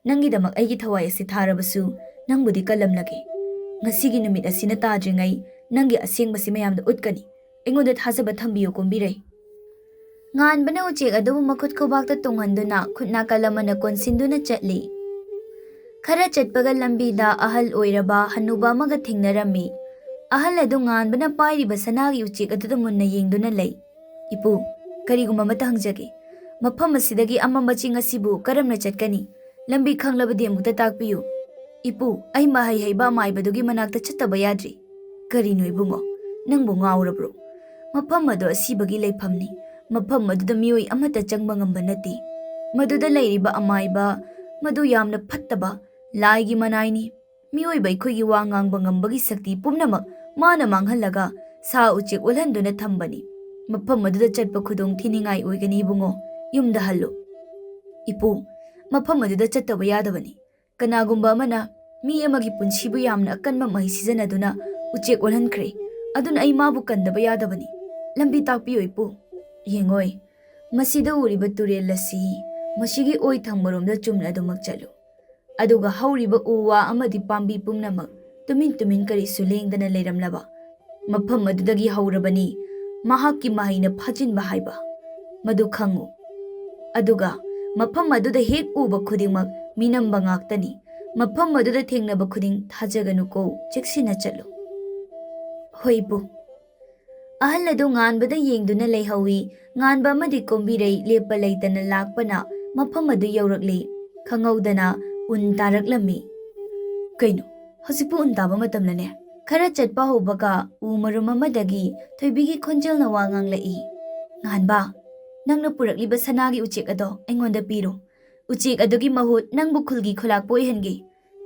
ꯅꯪꯒꯤꯗꯃꯛ ꯑꯩꯒꯤ ꯊꯋꯥꯏ ꯑꯁꯤ ꯊꯥꯔꯕꯁꯨ ꯅꯪꯕꯨꯗꯤ ꯀꯜꯂꯝꯂꯒꯦ꯫ ꯉꯁꯤꯒꯤ ꯅꯨꯃꯤꯠ ꯑꯁꯤꯅ ꯇꯥꯗ꯭ꯔꯤꯉꯩ ꯅꯪꯒꯤ ꯑꯁꯦꯡꯕꯁꯤ ꯃꯌꯥꯝꯗ ꯎꯠꯀꯅꯤ꯫ ꯑꯩꯉꯣꯟꯗ ꯊꯥꯖꯕ ꯊꯝꯕꯤꯌꯨ ꯀꯣꯝꯕꯤꯔꯩ"꯫ ꯉꯥꯟꯕꯅ ꯎꯆꯦꯛ ꯑꯗꯨꯕꯨ ꯃꯈꯨꯠ ꯈꯨꯕꯥꯛꯇ ꯇꯣꯡꯍꯟꯗꯨꯅ ꯈꯨꯠ ꯅꯥꯀꯜ ꯑꯃꯅ ꯀꯣꯟꯁꯤꯟꯗꯨꯅ ꯆꯠꯂꯤ꯫ ꯈꯔ ꯆꯠꯄꯒ ꯂꯝꯕꯤꯗ ꯑꯍꯜ ꯑꯣꯏꯔꯕ ꯍꯅꯨꯕ ꯑꯃꯒ ꯊꯦꯡꯅꯔꯝꯃꯤ꯫ ꯑꯍꯜ ꯑꯗꯨ ꯉꯥꯟꯕꯅ ꯄꯥꯏꯔꯤꯕ ꯁꯅꯥꯒꯤ ꯎꯆꯦꯛ ꯑꯗꯨꯗ ꯃꯨꯟꯅ ꯌꯦꯡꯗꯨꯅ ꯂꯩ꯫ "ꯏꯄꯨ, ꯀꯔꯤꯒꯨꯝꯕ ꯑꯃꯇ ꯍꯪꯖꯒꯦ꯫ ꯃꯐꯝ ꯑꯁꯤꯗꯒꯤ ꯑꯃꯝꯕ ꯆꯤꯡ ꯑꯁꯤꯕꯨ ꯀꯔꯝꯅ ꯆꯠꯀꯅꯤ? ꯂꯝꯕꯤ ꯈꯪꯂꯕꯗꯤ ꯑꯃꯨꯛꯇ ꯇꯥꯛꯄꯤꯌꯨ꯫ ꯏꯄꯨ, ꯑꯩ ꯃꯍꯩ ꯍꯩꯕ ꯑꯃꯥꯏꯕꯗꯨꯒꯤ ꯃꯅꯥꯛꯇ ꯆꯠꯇꯕ ꯌꯥꯗ꯭ꯔꯤ"꯫ "ꯀꯔꯤꯅꯣ ꯏꯕꯨꯡꯉꯣ, ꯅꯪꯕꯨ ꯉꯥꯎꯔꯕ꯭ꯔꯣ? ꯃꯐꯝ ꯑꯗꯨ ꯑꯁꯤꯕꯒꯤ ꯂꯩꯐꯝꯅꯤ꯫ ꯃꯐꯝ ꯑꯗꯨꯗ ꯃꯤꯑꯣꯏ ꯑꯃꯠꯇ ꯆꯪꯕ ꯉꯝꯕ ꯅꯠꯇꯦ꯫ ꯃꯗꯨꯗ ꯂꯩꯔꯤꯕ ꯑꯃꯥꯏꯕ, ꯃꯗꯨ ꯌꯥꯝꯅ ꯐꯠꯇꯕ ꯂꯥꯏꯒꯤ ꯃꯅꯥꯏꯅꯤ꯫ ꯃꯤꯑꯣꯏꯕ ꯑꯩꯈꯣꯏꯒꯤ ꯋꯥ ꯉꯥꯡꯕ ꯉꯝꯕꯒꯤ ꯁꯛꯇꯤ ꯄꯨꯝꯅꯃꯛ ꯃꯥꯅ ꯃꯥꯡꯍꯜꯂꯒ ꯁꯥ ꯎꯆꯦꯛ ꯑꯣꯜꯍꯟꯗꯨꯅ ꯊꯝꯕꯅꯤ꯫ ꯃꯐꯝ ꯑꯗꯨꯗ ꯆꯠꯄ ꯈꯨꯗꯣꯡ ꯊꯤꯅꯤꯡꯉꯥꯏ ꯑꯣꯏꯒꯅꯤ ꯏꯕꯨꯡꯉꯣ꯫ ꯌꯨꯝꯗ ꯍꯜꯂꯨ"꯫ "ꯏꯄꯨ, ꯃꯐꯝ ꯑꯗꯨꯗ ꯆꯠꯇꯕ ꯌꯥꯗꯕꯅꯤ꯫ ꯀꯅꯥꯒꯨꯝꯕ ꯑꯃꯅ ꯃꯤ ꯑꯃꯒꯤ ꯄꯨꯟꯁꯤꯕꯨ ꯌꯥꯝꯅ ꯑꯀꯟꯕ ꯃꯍꯩ ꯁꯤꯖꯤꯟꯅꯗꯨꯅ ꯎꯆꯦꯛ ꯑꯣꯜꯍꯟꯈ꯭ꯔꯦ꯫ ꯑꯗꯨꯅ ꯑꯩ ꯃꯥꯕꯨ ꯀꯟꯗꯕ ꯌꯥꯗꯕꯅꯤ꯫ ꯂꯝꯕꯤ ꯇꯥꯛꯄꯤꯌꯨ ꯏꯄꯨ꯫ ꯌꯦꯡꯉꯣꯏ, ꯃꯁꯤꯗ ꯎꯔꯤꯕ ꯇꯨꯔꯦꯜ ꯑꯁꯤ ꯃꯁꯤꯒꯤ ꯑꯣꯏ ꯊꯪꯕꯔꯣꯝꯗ ꯆꯨꯝꯅ ꯑꯗꯨꯃꯛ ꯆꯠꯂꯨ꯫ ꯑꯗꯨꯒ ꯍꯧꯔꯤꯕ ꯎ ꯋꯥ ꯑꯃꯗꯤ ꯄꯥꯝꯕꯤ ꯄꯨꯝꯅꯃꯛ ꯇꯨꯃꯤꯟ ꯇꯨꯃꯤꯟ ꯀꯔꯤꯁꯨ ꯂꯦꯡꯗꯅ ꯂꯩꯔꯝꯂꯕ ꯃꯐꯝ ꯑꯗꯨꯗꯒꯤ ꯍꯧꯔꯕꯅꯤ ꯃꯍꯥꯛꯀꯤ ꯃꯍꯩꯅ ꯐꯥꯖꯤꯟꯕ ꯍꯥꯏꯕ꯫ ꯃꯗꯨ ꯈꯪꯉꯨ꯫ ꯑꯗꯨꯒ ꯃꯐꯝ ꯑꯗꯨꯗ ꯍꯦꯛ ꯎꯕ ꯈꯨꯗꯤꯡꯃꯛ ꯃꯤꯅꯝꯕ ꯉꯥꯛꯇꯅꯤ꯫ ꯃꯐꯝ ꯑꯗꯨꯗ ꯊꯦꯡꯅꯕ ꯈꯨꯗꯤꯡ ꯊꯥꯖꯒꯅꯨꯀꯣ, ꯆꯦꯛꯁꯤꯟꯅ ꯆꯠꯂꯨ꯫ ꯍꯣꯏ ꯏꯄꯨ꯫ ꯑꯍꯜ ꯑꯗꯨ ꯉꯥꯟꯕꯗ ꯌꯦꯡꯗꯨꯅ ꯂꯩꯍꯧꯏ꯫ ꯉꯥꯟꯕ ꯑꯃꯗꯤ ꯀꯣꯝꯕꯤꯔꯩ ꯂꯦꯞꯄ ꯂꯩꯇꯅ ꯂꯥꯛꯄꯅ ꯃꯐꯝ ꯑꯗꯨ ꯌꯧꯔꯛꯂꯤ꯫ ꯈꯪꯍꯧꯗꯅ ꯎꯟ ꯇꯥꯔꯛꯂꯝꯃꯤ꯫ ꯀꯩꯅꯣ, ꯍꯧꯖꯤꯛꯄꯨ ꯎꯟ ꯇꯥꯕ ꯃꯇꯝꯂꯅꯦ? ꯈꯔ ꯆꯠꯄ ꯍꯧꯕꯒ ꯎ ꯃꯔꯨꯝ ꯑꯃꯗꯒꯤ ꯊꯣꯏꯕꯤꯒꯤ ꯈꯣꯟꯖꯦꯜꯅ ꯋꯥ ꯉꯥꯡꯂꯛꯏ꯫ "ꯉꯥꯟꯕ, ꯅꯪꯅ ꯄꯨꯔꯛꯂꯤꯕ ꯁꯅꯥꯒꯤ ꯎꯆꯦꯛ ꯑꯗꯣ ꯑꯩꯉꯣꯟꯗ ꯄꯤꯔꯣ꯫ ꯎꯆꯦꯛ ꯑꯗꯨꯒꯤ ꯃꯍꯨꯠ ꯅꯪꯕꯨ ꯈꯨꯜꯒꯤ ꯈꯨꯂꯥꯛꯄ ꯑꯣꯏꯍꯟꯒꯦ꯫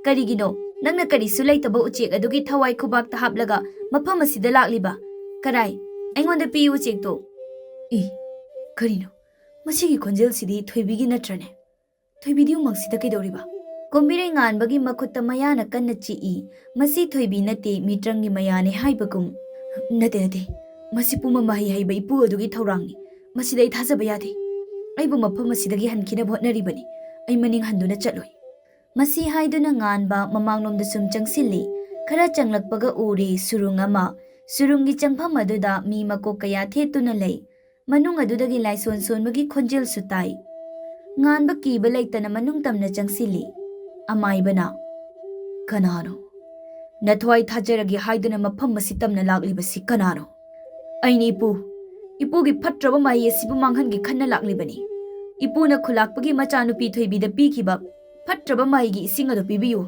ꯀꯔꯤꯒꯤꯅꯣ ꯅꯪꯅ ꯀꯔꯤꯁꯨ ꯂꯩꯇꯕ ꯎꯆꯦꯛ ꯑꯗꯨꯒꯤ ꯊꯋꯥꯏ ꯈꯨꯕꯥꯛꯇ ꯍꯥꯞꯂꯒ ꯃꯐꯝ ꯑꯁꯤꯗ ꯂꯥꯛꯂꯤꯕ? ꯀꯔꯥꯏ? ꯑꯩꯉꯣꯟꯗ ꯄꯤꯌꯨ ꯎꯆꯦꯛꯇꯣ!" ꯏ, ꯀꯔꯤꯅꯣ? ꯃꯁꯤꯒꯤ ꯈꯣꯟꯖꯦꯜꯁꯤꯗꯤ ꯊꯣꯏꯕꯤꯒꯤ ꯅꯠꯇ꯭ꯔꯅꯦ? ꯊꯣꯏꯕꯤꯗꯤ ꯎꯃꯪꯁꯤꯗ ꯀꯩꯗꯧꯔꯤꯕ? ꯀꯣꯝꯕꯤꯔꯩ ꯉꯥꯟꯕꯒꯤ ꯃꯈꯨꯠꯇ ꯃꯌꯥꯅ ꯀꯟꯅ ꯆꯤꯛꯏ꯫ ꯃꯁꯤ ꯊꯣꯏꯕꯤ ꯅꯠꯇꯦ, ꯃꯤꯇ꯭ꯔꯪꯒꯤ ꯃꯌꯥꯅꯦ ꯍꯥꯏꯕꯒꯨꯝ꯫ "ꯅꯠꯇꯦ, ꯅꯠꯇꯦ, ꯃꯁꯤ ꯄꯨꯝꯕ ꯃꯍꯩ ꯍꯩꯕ ꯏꯄꯨ ꯑꯗꯨꯒꯤ ꯊꯧꯔꯥꯡꯅꯤ꯫ ꯃꯁꯤꯗ ꯑꯩ ꯊꯥꯖꯕ ꯌꯥꯗꯦ꯫ ꯑꯩꯕꯨ ꯃꯐꯝ ꯑꯁꯤꯗꯒꯤ ꯍꯟꯈꯤꯅꯕ ꯍꯣꯠꯅꯔꯤꯕꯅꯤ꯫ ꯑꯩ ꯃꯅꯤꯡ ꯍꯟꯗꯨꯅ ꯆꯠꯂꯣꯏ꯫" ꯃꯁꯤ ꯍꯥꯏꯗꯨꯅ ꯉꯥꯟꯕ ꯃꯃꯥꯡꯂꯣꯝꯗ ꯁꯨꯝ ꯆꯪꯁꯤꯜꯂꯤ꯫ ꯈꯔ ꯆꯪꯂꯛꯄꯒ ꯎꯔꯦ ꯁꯨꯔꯨꯡ ꯑꯃ꯫ ꯁꯨꯔꯨꯡꯒꯤ ꯆꯪꯐꯝ ꯑꯗꯨꯗ ꯃꯤ ꯃꯀꯣꯛ ꯀꯌꯥ ꯊꯦꯠꯇꯨꯅ ꯂꯩ꯫ ꯃꯅꯨꯡ ꯑꯗꯨꯗꯒꯤ ꯂꯥꯏꯁꯣꯟ ꯁꯣꯟꯕꯒꯤ ꯈꯣꯟꯖꯦꯜꯁꯨ ꯇꯥꯏ꯫ ꯉꯥꯟꯕ ꯀꯤꯕ ꯂꯩꯇꯅ ꯃꯅꯨꯡ ꯇꯝꯅ ꯆꯪꯁꯤꯜꯂꯤ꯫ ꯑꯃꯥꯏꯕꯅ, "ꯀꯅꯥꯅꯣ? ꯅꯊ꯭ꯋꯥꯏ ꯊꯥꯖꯔꯒꯦ ꯍꯥꯏꯗꯨꯅ ꯃꯐꯝ ꯑꯁꯤ ꯇꯝꯅ ꯂꯥꯛꯂꯤꯕꯁꯤ ꯀꯅꯥꯅꯣ?" "ꯑꯩꯅꯤ ꯏꯄꯨ꯫ ꯏꯄꯨꯒꯤ ꯐꯠꯇ꯭ꯔꯕ ꯃꯍꯩ ꯑꯁꯤꯕꯨ ꯃꯥꯡꯍꯟꯒꯦ ꯈꯟꯅ ꯂꯥꯛꯂꯤꯕꯅꯤ꯫ ꯏꯄꯨꯅ ꯈꯨꯂꯥꯛꯄꯒꯤ ꯃꯆꯥꯅꯨꯄꯤ ꯊꯣꯏꯕꯤꯗ ꯄꯤꯈꯤꯕ ꯐꯠꯇ꯭ꯔꯕ ꯃꯍꯩꯒꯤ ꯏꯁꯤꯡ ꯑꯗꯨ ꯄꯤꯕꯤꯌꯨ꯫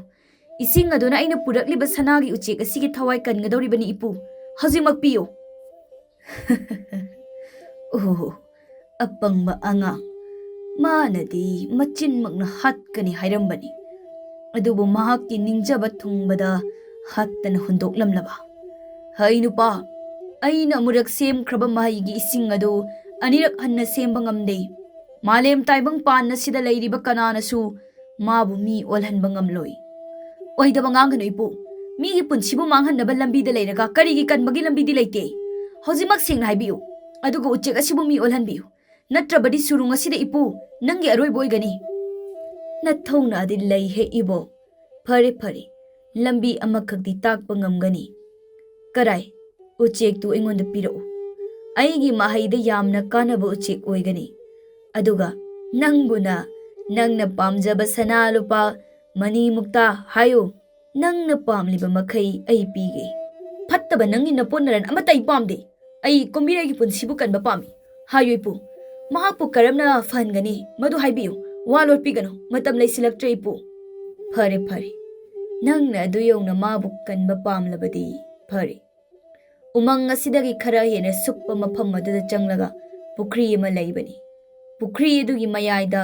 ꯏꯁꯤꯡ ꯑꯗꯨꯅ ꯑꯩꯅ ꯄꯨꯔꯛꯂꯤꯕ ꯁꯅꯥꯒꯤ ꯎꯆꯦꯛ ꯑꯁꯤꯒꯤ ꯊꯋꯥꯏ ꯀꯟꯒꯗꯧꯔꯤꯕꯅꯤ ꯏꯄꯨ꯫ ꯍꯧꯖꯤꯛꯃꯛ ꯄꯤꯌꯨ꯫" ꯑꯣꯍꯣ, ꯑꯄꯪꯕ ꯑꯉꯥꯡ꯫ ꯃꯥꯅꯗꯤ ꯃꯆꯤꯟꯃꯛꯅ ꯍꯥꯠꯀꯅꯤ ꯍꯥꯏꯔꯝꯕꯅꯤ꯫ ꯑꯗꯨꯕꯨ ꯃꯍꯥꯛꯀꯤ ꯅꯤꯡꯖꯕ ꯊꯨꯡꯕꯗ ꯍꯥꯠꯇꯅ ꯍꯨꯟꯗꯣꯛꯂꯝꯂꯕ꯫ "ꯍꯩ ꯅꯨꯄꯥ, ꯑꯩꯅ ꯑꯃꯨꯔꯛ ꯁꯦꯝꯈ꯭ꯔꯕ ꯃꯍꯩꯒꯤ ꯏꯁꯤꯡ ꯑꯗꯨ ꯑꯅꯤꯔꯛ ꯍꯟꯅ ꯁꯦꯝꯕ ꯉꯝꯗꯦ꯫ ꯃꯥꯂꯦꯝ ꯇꯥꯏꯕꯪ ꯄꯥꯟ ꯑꯁꯤꯗ ꯂꯩꯔꯤꯕ ꯀꯅꯥꯅꯁꯨ ꯃꯥꯕꯨ ꯃꯤ ꯑꯣꯜꯍꯟꯕ ꯉꯝꯂꯣꯏ꯫" "ꯑꯣꯏꯗꯕ ꯉꯥꯡꯒꯅꯨ ꯏꯄꯨ꯫ ꯃꯤꯒꯤ ꯄꯨꯟꯁꯤꯕꯨ ꯃꯥꯡꯍꯟꯅꯕ ꯂꯝꯕꯤꯗ ꯂꯩꯔꯒ ꯀꯔꯤꯒꯤ ꯀꯟꯕꯒꯤ ꯂꯝꯕꯤꯗꯤ ꯂꯩꯇꯦ? ꯍꯧꯖꯤꯛꯃꯛ ꯁꯦꯡꯅ ꯍꯥꯏꯕꯤꯌꯨ꯫ ꯑꯗꯨꯒ ꯎꯆꯦꯛ ꯑꯁꯤꯕꯨ ꯃꯤ ꯑꯣꯜꯍꯟꯕꯤꯌꯨ꯫ ꯅꯠꯇ꯭ꯔꯕꯗꯤ ꯁꯨꯔꯨꯡ ꯑꯁꯤꯗ ꯏꯄꯨ ꯅꯪꯒꯤ ꯑꯔꯣꯏꯕ ꯑꯣꯏꯒꯅꯤ꯫" "ꯅꯊꯧꯅꯥꯗꯤ ꯂꯩꯍꯦ ꯏꯕꯣ꯫ ꯐꯔꯦ, ꯐꯔꯦ, ꯂꯝꯕꯤ ꯑꯃꯈꯛꯇꯤ ꯇꯥꯛꯄ ꯉꯝꯒꯅꯤ꯫ ꯀꯔꯥꯏ? ꯎꯆꯦꯛꯇꯨ ꯑꯩꯉꯣꯟꯗ ꯄꯤꯔꯛꯎ꯫" ꯑꯩꯒꯤ ꯃꯍꯩꯗ ꯌꯥꯝꯅ ꯀꯥꯟꯅꯕ ꯎꯆꯦꯛ ꯑꯣꯏꯒꯅꯤ꯫ ꯑꯗꯨꯒ ꯅꯪꯕꯨꯅ ꯅꯪꯅ ꯄꯥꯝꯖꯕ ꯁꯅꯥ ꯂꯨꯄꯥ, ꯃꯅꯤ ꯃꯨꯛꯇꯥ ꯍꯥꯏꯌꯨ, ꯅꯪꯅ ꯄꯥꯝꯂꯤꯕ ꯃꯈꯩ ꯑꯩ ꯄꯤꯒꯦ꯫ ꯐꯠꯇꯕ ꯅꯪꯒꯤ ꯅꯄꯣꯠ ꯅꯔꯟ ꯑꯃꯠꯇ ꯑꯩ ꯄꯥꯝꯗꯦ꯫ ꯑꯩ ꯀꯣꯝꯕꯤꯔꯩꯒꯤ ꯄꯨꯟꯁꯤꯕꯨ ꯀꯟꯕ ꯄꯥꯝꯃꯤ꯫ ꯍꯥꯏꯌꯨ ꯏꯄꯨ, ꯃꯍꯥꯛꯄꯨ ꯀꯔꯝꯅ ꯐꯍꯟꯒꯅꯤ ꯃꯗꯨ ꯍꯥꯏꯕꯤꯌꯨ꯫ ꯋꯥ ꯂꯣꯠꯄꯤꯒꯅꯨ, ꯃꯇꯝ ꯂꯩꯁꯤꯜꯂꯛꯇ꯭ꯔꯦ ꯏꯄꯨ꯫ ꯐꯔꯦ ꯐꯔꯦ, ꯅꯪꯅ ꯑꯗꯨ ꯌꯧꯅ ꯃꯥꯕꯨ ꯀꯟꯕ ꯄꯥꯝꯂꯕꯗꯤ ꯐꯔꯦ꯫ ꯎꯃꯪ ꯑꯁꯤꯗꯒꯤ ꯈꯔ ꯍꯦꯟꯅ ꯁꯨꯛꯄ ꯃꯐꯝ ꯑꯗꯨꯗ ꯆꯪꯂꯒ ꯄꯨꯈ꯭ꯔꯤ ꯑꯃ ꯂꯩꯕꯅꯤ꯫ ꯄꯨꯈ꯭ꯔꯤ ꯑꯗꯨꯒꯤ ꯃꯌꯥꯏꯗ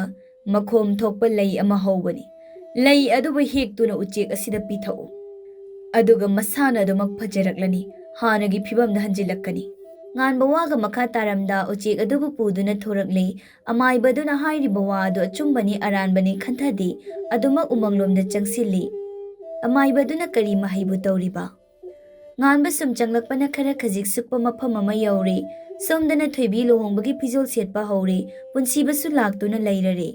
ꯃꯈꯣꯝ ꯊꯣꯛꯄ ꯂꯩ ꯑꯃ ꯍꯧꯕꯅꯤ꯫ ꯂꯩ ꯑꯗꯨꯕꯨ ꯍꯦꯛꯇꯨꯅ ꯎꯆꯦꯛ ꯑꯁꯤꯗ ꯄꯤꯊꯛꯎ꯫ ꯑꯗꯨꯒ ꯃꯁꯥꯅ ꯑꯗꯨꯃꯛ ꯐꯖꯔꯛꯂꯅꯤ, ꯍꯥꯟꯅꯒꯤ ꯐꯤꯕꯝꯗ ꯍꯟꯖꯤꯜꯂꯛꯀꯅꯤ꯫ ꯉꯥꯟꯕ ꯋꯥꯒ ꯃꯈꯥ ꯇꯥꯔꯝꯗ ꯎꯆꯦꯛ ꯑꯗꯨꯕꯨ ꯄꯨꯗꯨꯅ ꯊꯣꯔꯛꯂꯦ꯫ ꯑꯃꯥꯏꯕ ꯑꯗꯨꯅ ꯍꯥꯏꯔꯤꯕ ꯋꯥ ꯑꯗꯨ ꯑꯆꯨꯝꯕꯅꯤ ꯑꯔꯥꯟꯕꯅꯤ ꯈꯟꯊꯗꯦ, ꯑꯗꯨꯃꯛ ꯎꯃꯪꯂꯣꯝꯗ ꯆꯪꯁꯤꯜꯂꯤ꯫ ꯑꯃꯥꯏꯕ ꯑꯗꯨꯅ ꯀꯔꯤ ꯃꯍꯩꯕꯨ ꯇꯧꯔꯤꯕ? ꯉꯥꯟꯕ ꯁꯨꯝ ꯆꯪꯂꯛꯄꯅ ꯈꯔ ꯈꯖꯤꯛ ꯁꯨꯛꯄ ꯃꯐꯝ ꯑꯃ ꯌꯧꯔꯦ꯫ ꯁꯣꯝꯗꯅ ꯊꯣꯏꯕꯤ ꯂꯨꯍꯣꯡꯕꯒꯤ ꯐꯤꯖꯣꯜ ꯁꯦꯠꯄ ꯍꯧꯔꯦ꯫ ꯄꯨꯟꯁꯤꯕꯁꯨ ꯂꯥꯛꯇꯨꯅ ꯂꯩꯔꯔꯦ꯫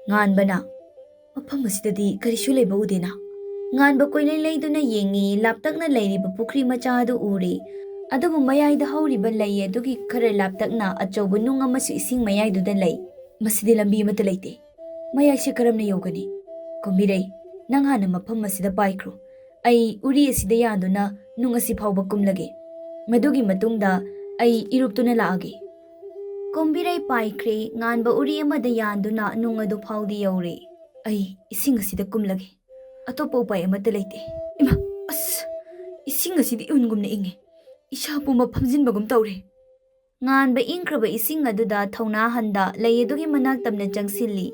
ꯉꯥꯟꯕꯅ, "ꯃꯐꯝ ꯑꯁꯤꯗꯗꯤ ꯀꯔꯤꯁꯨ ꯂꯩꯕ ꯎꯗꯦꯅ?" ꯉꯥꯟꯕ ꯀꯣꯏꯂꯩ ꯂꯩꯗꯨꯅ ꯌꯦꯡꯉꯤ, ꯂꯥꯞꯇꯛꯅ ꯂꯩꯔꯤꯕ ꯄꯨꯈ꯭ꯔꯤ ꯃꯆꯥ ꯑꯗꯨ ꯎꯔꯦ꯫ ꯑꯗꯨꯕꯨ ꯃꯌꯥꯏꯗ ꯍꯧꯔꯤꯕ ꯂꯩ ꯑꯗꯨꯒꯤ ꯈꯔ ꯂꯥꯞꯇꯛꯅ ꯑꯆꯧꯕ ꯅꯨꯡ ꯑꯃꯁꯨ ꯏꯁꯤꯡ ꯃꯌꯥꯏꯗꯨꯗ ꯂꯩ꯫ "ꯃꯁꯤꯗꯤ ꯂꯝꯕꯤ ꯑꯃꯠꯇ ꯂꯩꯇꯦ꯫ ꯃꯌꯥꯏꯁꯦ ꯀꯔꯝꯅ ꯌꯧꯒꯅꯤ? ꯀꯨꯝꯕꯤꯔꯩ, ꯅꯪ ꯍꯥꯟꯅ ꯃꯐꯝ ꯑꯁꯤꯗ ꯄꯥꯏꯈ꯭ꯔꯣ꯫ ꯑꯩ ꯎꯔꯤ ꯑꯁꯤꯗ ꯌꯥꯟꯗꯨꯅ ꯅꯨꯡ ꯑꯁꯤ ꯐꯥꯎꯕ ꯀꯨꯝꯂꯒꯦ꯫ ꯃꯗꯨꯒꯤ ꯃꯇꯨꯡꯗ ꯑꯩ ꯏꯔꯨꯞꯇꯨꯅ ꯂꯥꯛꯑꯒꯦ꯫" ꯀꯨꯝꯕꯤꯔꯩ ꯄꯥꯏꯈ꯭ꯔꯦ꯫ ꯉꯥꯟꯕ ꯎꯔꯤ ꯑꯃꯗ ꯌꯥꯟꯗꯨꯅ ꯅꯨꯡ ꯑꯗꯨ ꯐꯥꯎꯗꯤ ꯌꯧꯔꯦ꯫ "ꯑꯩ ꯏꯁꯤꯡ ꯑꯁꯤꯗ ꯀꯨꯝꯂꯒꯦ꯫ ꯑꯇꯣꯞꯄ ꯎꯄꯥꯏ ꯑꯃꯠꯇ ꯂꯩꯇꯦ꯫ ꯏꯃꯥ, ꯑꯁ! ꯏꯁꯤꯡ ꯑꯁꯤꯗꯤ ꯎꯟꯒꯨꯝꯅ ꯏꯪꯉꯦ꯫ ꯏꯁꯥ ꯄꯨꯝꯕ ꯐꯝꯖꯤꯟꯕꯒꯨꯝ ꯇꯧꯔꯦ꯫" ꯉꯥꯟꯕ ꯏꯪꯈ꯭ꯔꯕ ꯏꯁꯤꯡ ꯑꯗꯨꯗ ꯊꯧꯅꯥ ꯍꯟꯗ ꯂꯩ ꯑꯗꯨꯒꯤ ꯃꯅꯥꯛ ꯇꯝꯅ ꯆꯪꯁꯤꯜꯂꯤ꯫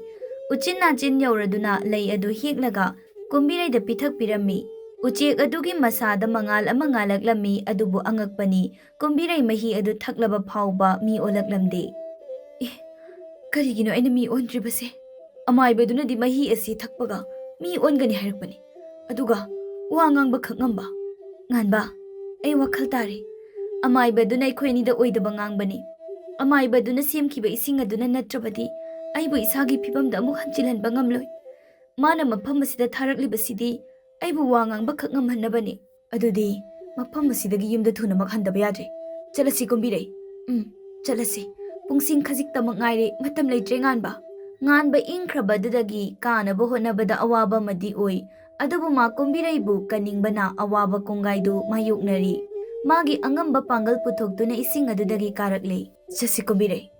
ꯎꯆꯤꯟ ꯅꯥꯆꯤꯟ ꯌꯧꯔꯗꯨꯅ ꯂꯩ ꯑꯗꯨ ꯍꯦꯛꯂꯒ ꯀꯨꯝꯕꯤꯔꯩꯗ ꯄꯤꯊꯛꯄꯤꯔꯝꯃꯤ꯫ ꯎꯆꯦꯛ ꯑꯗꯨꯒꯤ ꯃꯁꯥꯗ ꯃꯉꯥꯜ ꯑꯃ ꯉꯥꯜꯂꯛꯂꯝꯃꯤ, ꯑꯗꯨꯕꯨ ꯑꯉꯛꯄꯅꯤ, ꯀꯨꯝꯕꯤꯔꯩ ꯃꯍꯤ ꯑꯗꯨ ꯊꯛꯂꯕ ꯐꯥꯎꯕ ꯃꯤ ꯑꯣꯜꯂꯛꯂꯝꯗꯦ꯫ "ꯑꯦ, ꯀꯔꯤꯒꯤꯅꯣ ꯑꯩꯅ ꯃꯤ ꯑꯣꯟꯗ꯭ꯔꯤꯕꯁꯦ? ꯑꯃꯥꯏꯕꯗꯨꯅꯗꯤ ꯃꯍꯤ ꯑꯁꯤ ꯊꯛꯄꯒ ꯃꯤ ꯑꯣꯟꯒꯅꯤ ꯍꯥꯏꯔꯛꯄꯅꯤ꯫ ꯑꯗꯨꯒ ꯋꯥ ꯉꯥꯡꯕ ꯈꯛ ꯉꯝꯕ꯫ ꯉꯥꯟꯕ, ꯑꯩ ꯋꯥꯈꯜ ꯇꯥꯔꯦ꯫ ꯑꯃꯥꯏꯕꯗꯨꯅ ꯑꯩꯈꯣꯏ ꯑꯅꯤꯗ ꯑꯣꯏꯗꯕ ꯉꯥꯡꯕꯅꯤ꯫ ꯑꯃꯥꯏꯕꯗꯨꯅ ꯁꯦꯝꯈꯤꯕ ꯏꯁꯤꯡ ꯑꯗꯨꯅ ꯅꯠꯇ꯭ꯔꯕꯗꯤ ꯑꯩꯕꯨ ꯏꯁꯥꯒꯤ ꯐꯤꯕꯝꯗ ꯑꯃꯨꯛ ꯍꯟꯖꯤꯜꯍꯟꯕ ꯉꯝꯂꯣꯏ꯫ ꯃꯥꯅ ꯃꯐꯝ ꯑꯁꯤꯗ ꯊꯥꯔꯛꯂꯤꯕꯁꯤꯗꯤ ꯑꯩꯕꯨ ꯋꯥ ꯉꯥꯡꯕ ꯈꯛ ꯉꯝꯍꯟꯅꯕꯅꯤ꯫ ꯑꯗꯨꯗꯤ ꯃꯐꯝ ꯑꯁꯤꯗꯒꯤ ꯌꯨꯝꯗ ꯊꯨꯅꯃꯛ ꯍꯟꯗꯕ ꯌꯥꯗ꯭ꯔꯦ꯫ "ꯆꯠꯂꯁꯤ ꯀꯨꯝꯕꯤꯔꯩ꯫ ꯎꯝ, ꯆꯠꯂꯁꯤ꯫ ꯄꯨꯡꯁꯤꯡ ꯈꯖꯤꯛꯇꯃꯛ ꯉꯥꯏꯔꯦ, ꯃꯇꯝ ꯂꯩꯇ꯭ꯔꯦ ꯉꯥꯟꯕ꯫" ꯉꯥꯟꯕ ꯏꯪꯈ꯭ꯔꯕꯗꯨꯗꯒꯤ ꯀꯥꯅꯕ ꯍꯣꯠꯅꯕꯗ ꯑꯋꯥꯕ ꯑꯃꯗꯤ ꯑꯣꯏ꯫ ꯑꯗꯨꯕꯨ ꯃꯥ ꯀꯨꯝꯕꯤꯔꯩꯕꯨ ꯀꯟꯅꯤꯡꯕꯅ ꯑꯋꯥꯕ ꯀꯣꯡꯒꯥꯏꯗꯨ ꯃꯥꯌꯣꯛꯅꯔꯤ꯫ ꯃꯥꯒꯤ ꯑꯉꯝꯕ ꯄꯥꯡꯒꯜ ꯄꯨꯊꯣꯛꯇꯨꯅ ꯏꯁꯤꯡ ꯑꯗꯨꯗꯒꯤ ꯀꯥꯔꯛꯂꯦ꯫ "ꯆꯠꯁꯤ ꯀꯨꯝꯕꯤꯔꯩ꯫"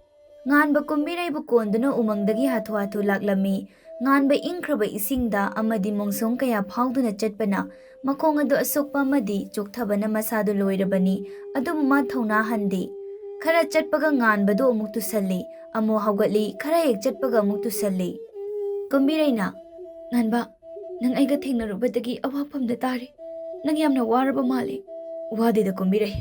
ꯉꯥꯟꯕ ꯀꯨꯝꯕꯤꯔꯩꯕꯨ ꯀꯣꯟꯗꯨꯅ ꯎꯃꯪꯗꯒꯤ ꯍꯥꯊꯨ ꯍꯥꯊꯨ ꯂꯥꯛꯂꯝꯃꯤ꯫ ꯉꯥꯟꯕ ꯏꯪꯈ꯭ꯔꯕ ꯏꯁꯤꯡꯗ ꯑꯃꯗꯤ ꯃꯣꯡꯁꯣꯡ ꯀꯌꯥ ꯐꯥꯎꯗꯨꯅ ꯆꯠꯄꯅ ꯃꯈꯣꯡ ꯑꯗꯨ ꯑꯁꯣꯛꯄ ꯑꯃꯗꯤ ꯆꯣꯛꯊꯕꯅ ꯃꯁꯥꯗꯨ ꯂꯣꯏꯔꯕꯅꯤ꯫ ꯑꯗꯨꯕꯨ ꯃꯥ ꯊꯧꯅꯥ ꯍꯟꯗꯦ꯫ ꯈꯔ ꯆꯠꯄꯒ ꯉꯥꯟꯕꯗꯨ ꯑꯃꯨꯛ ꯇꯨꯁꯜꯂꯤ, ꯑꯃꯨꯛ ꯍꯧꯒꯠꯂꯤ, ꯈꯔ ꯍꯦꯛ ꯆꯠꯄꯒ ꯑꯃꯨꯛ ꯇꯨꯁꯜꯂꯤ꯫ ꯀꯨꯝꯕꯤꯔꯩꯅ, "ꯉꯥꯟꯕ, ꯅꯪ ꯑꯩꯒ ꯊꯦꯡꯅꯔꯨꯕꯗꯒꯤ ꯑꯋꯥꯐꯝꯗ ꯇꯥꯔꯦ꯫ ꯅꯪ ꯌꯥꯝꯅ ꯋꯥꯔꯕ ꯃꯥꯜꯂꯦ꯫" "ꯋꯥꯗꯦꯗ ꯀꯨꯝꯕꯤꯔꯩ,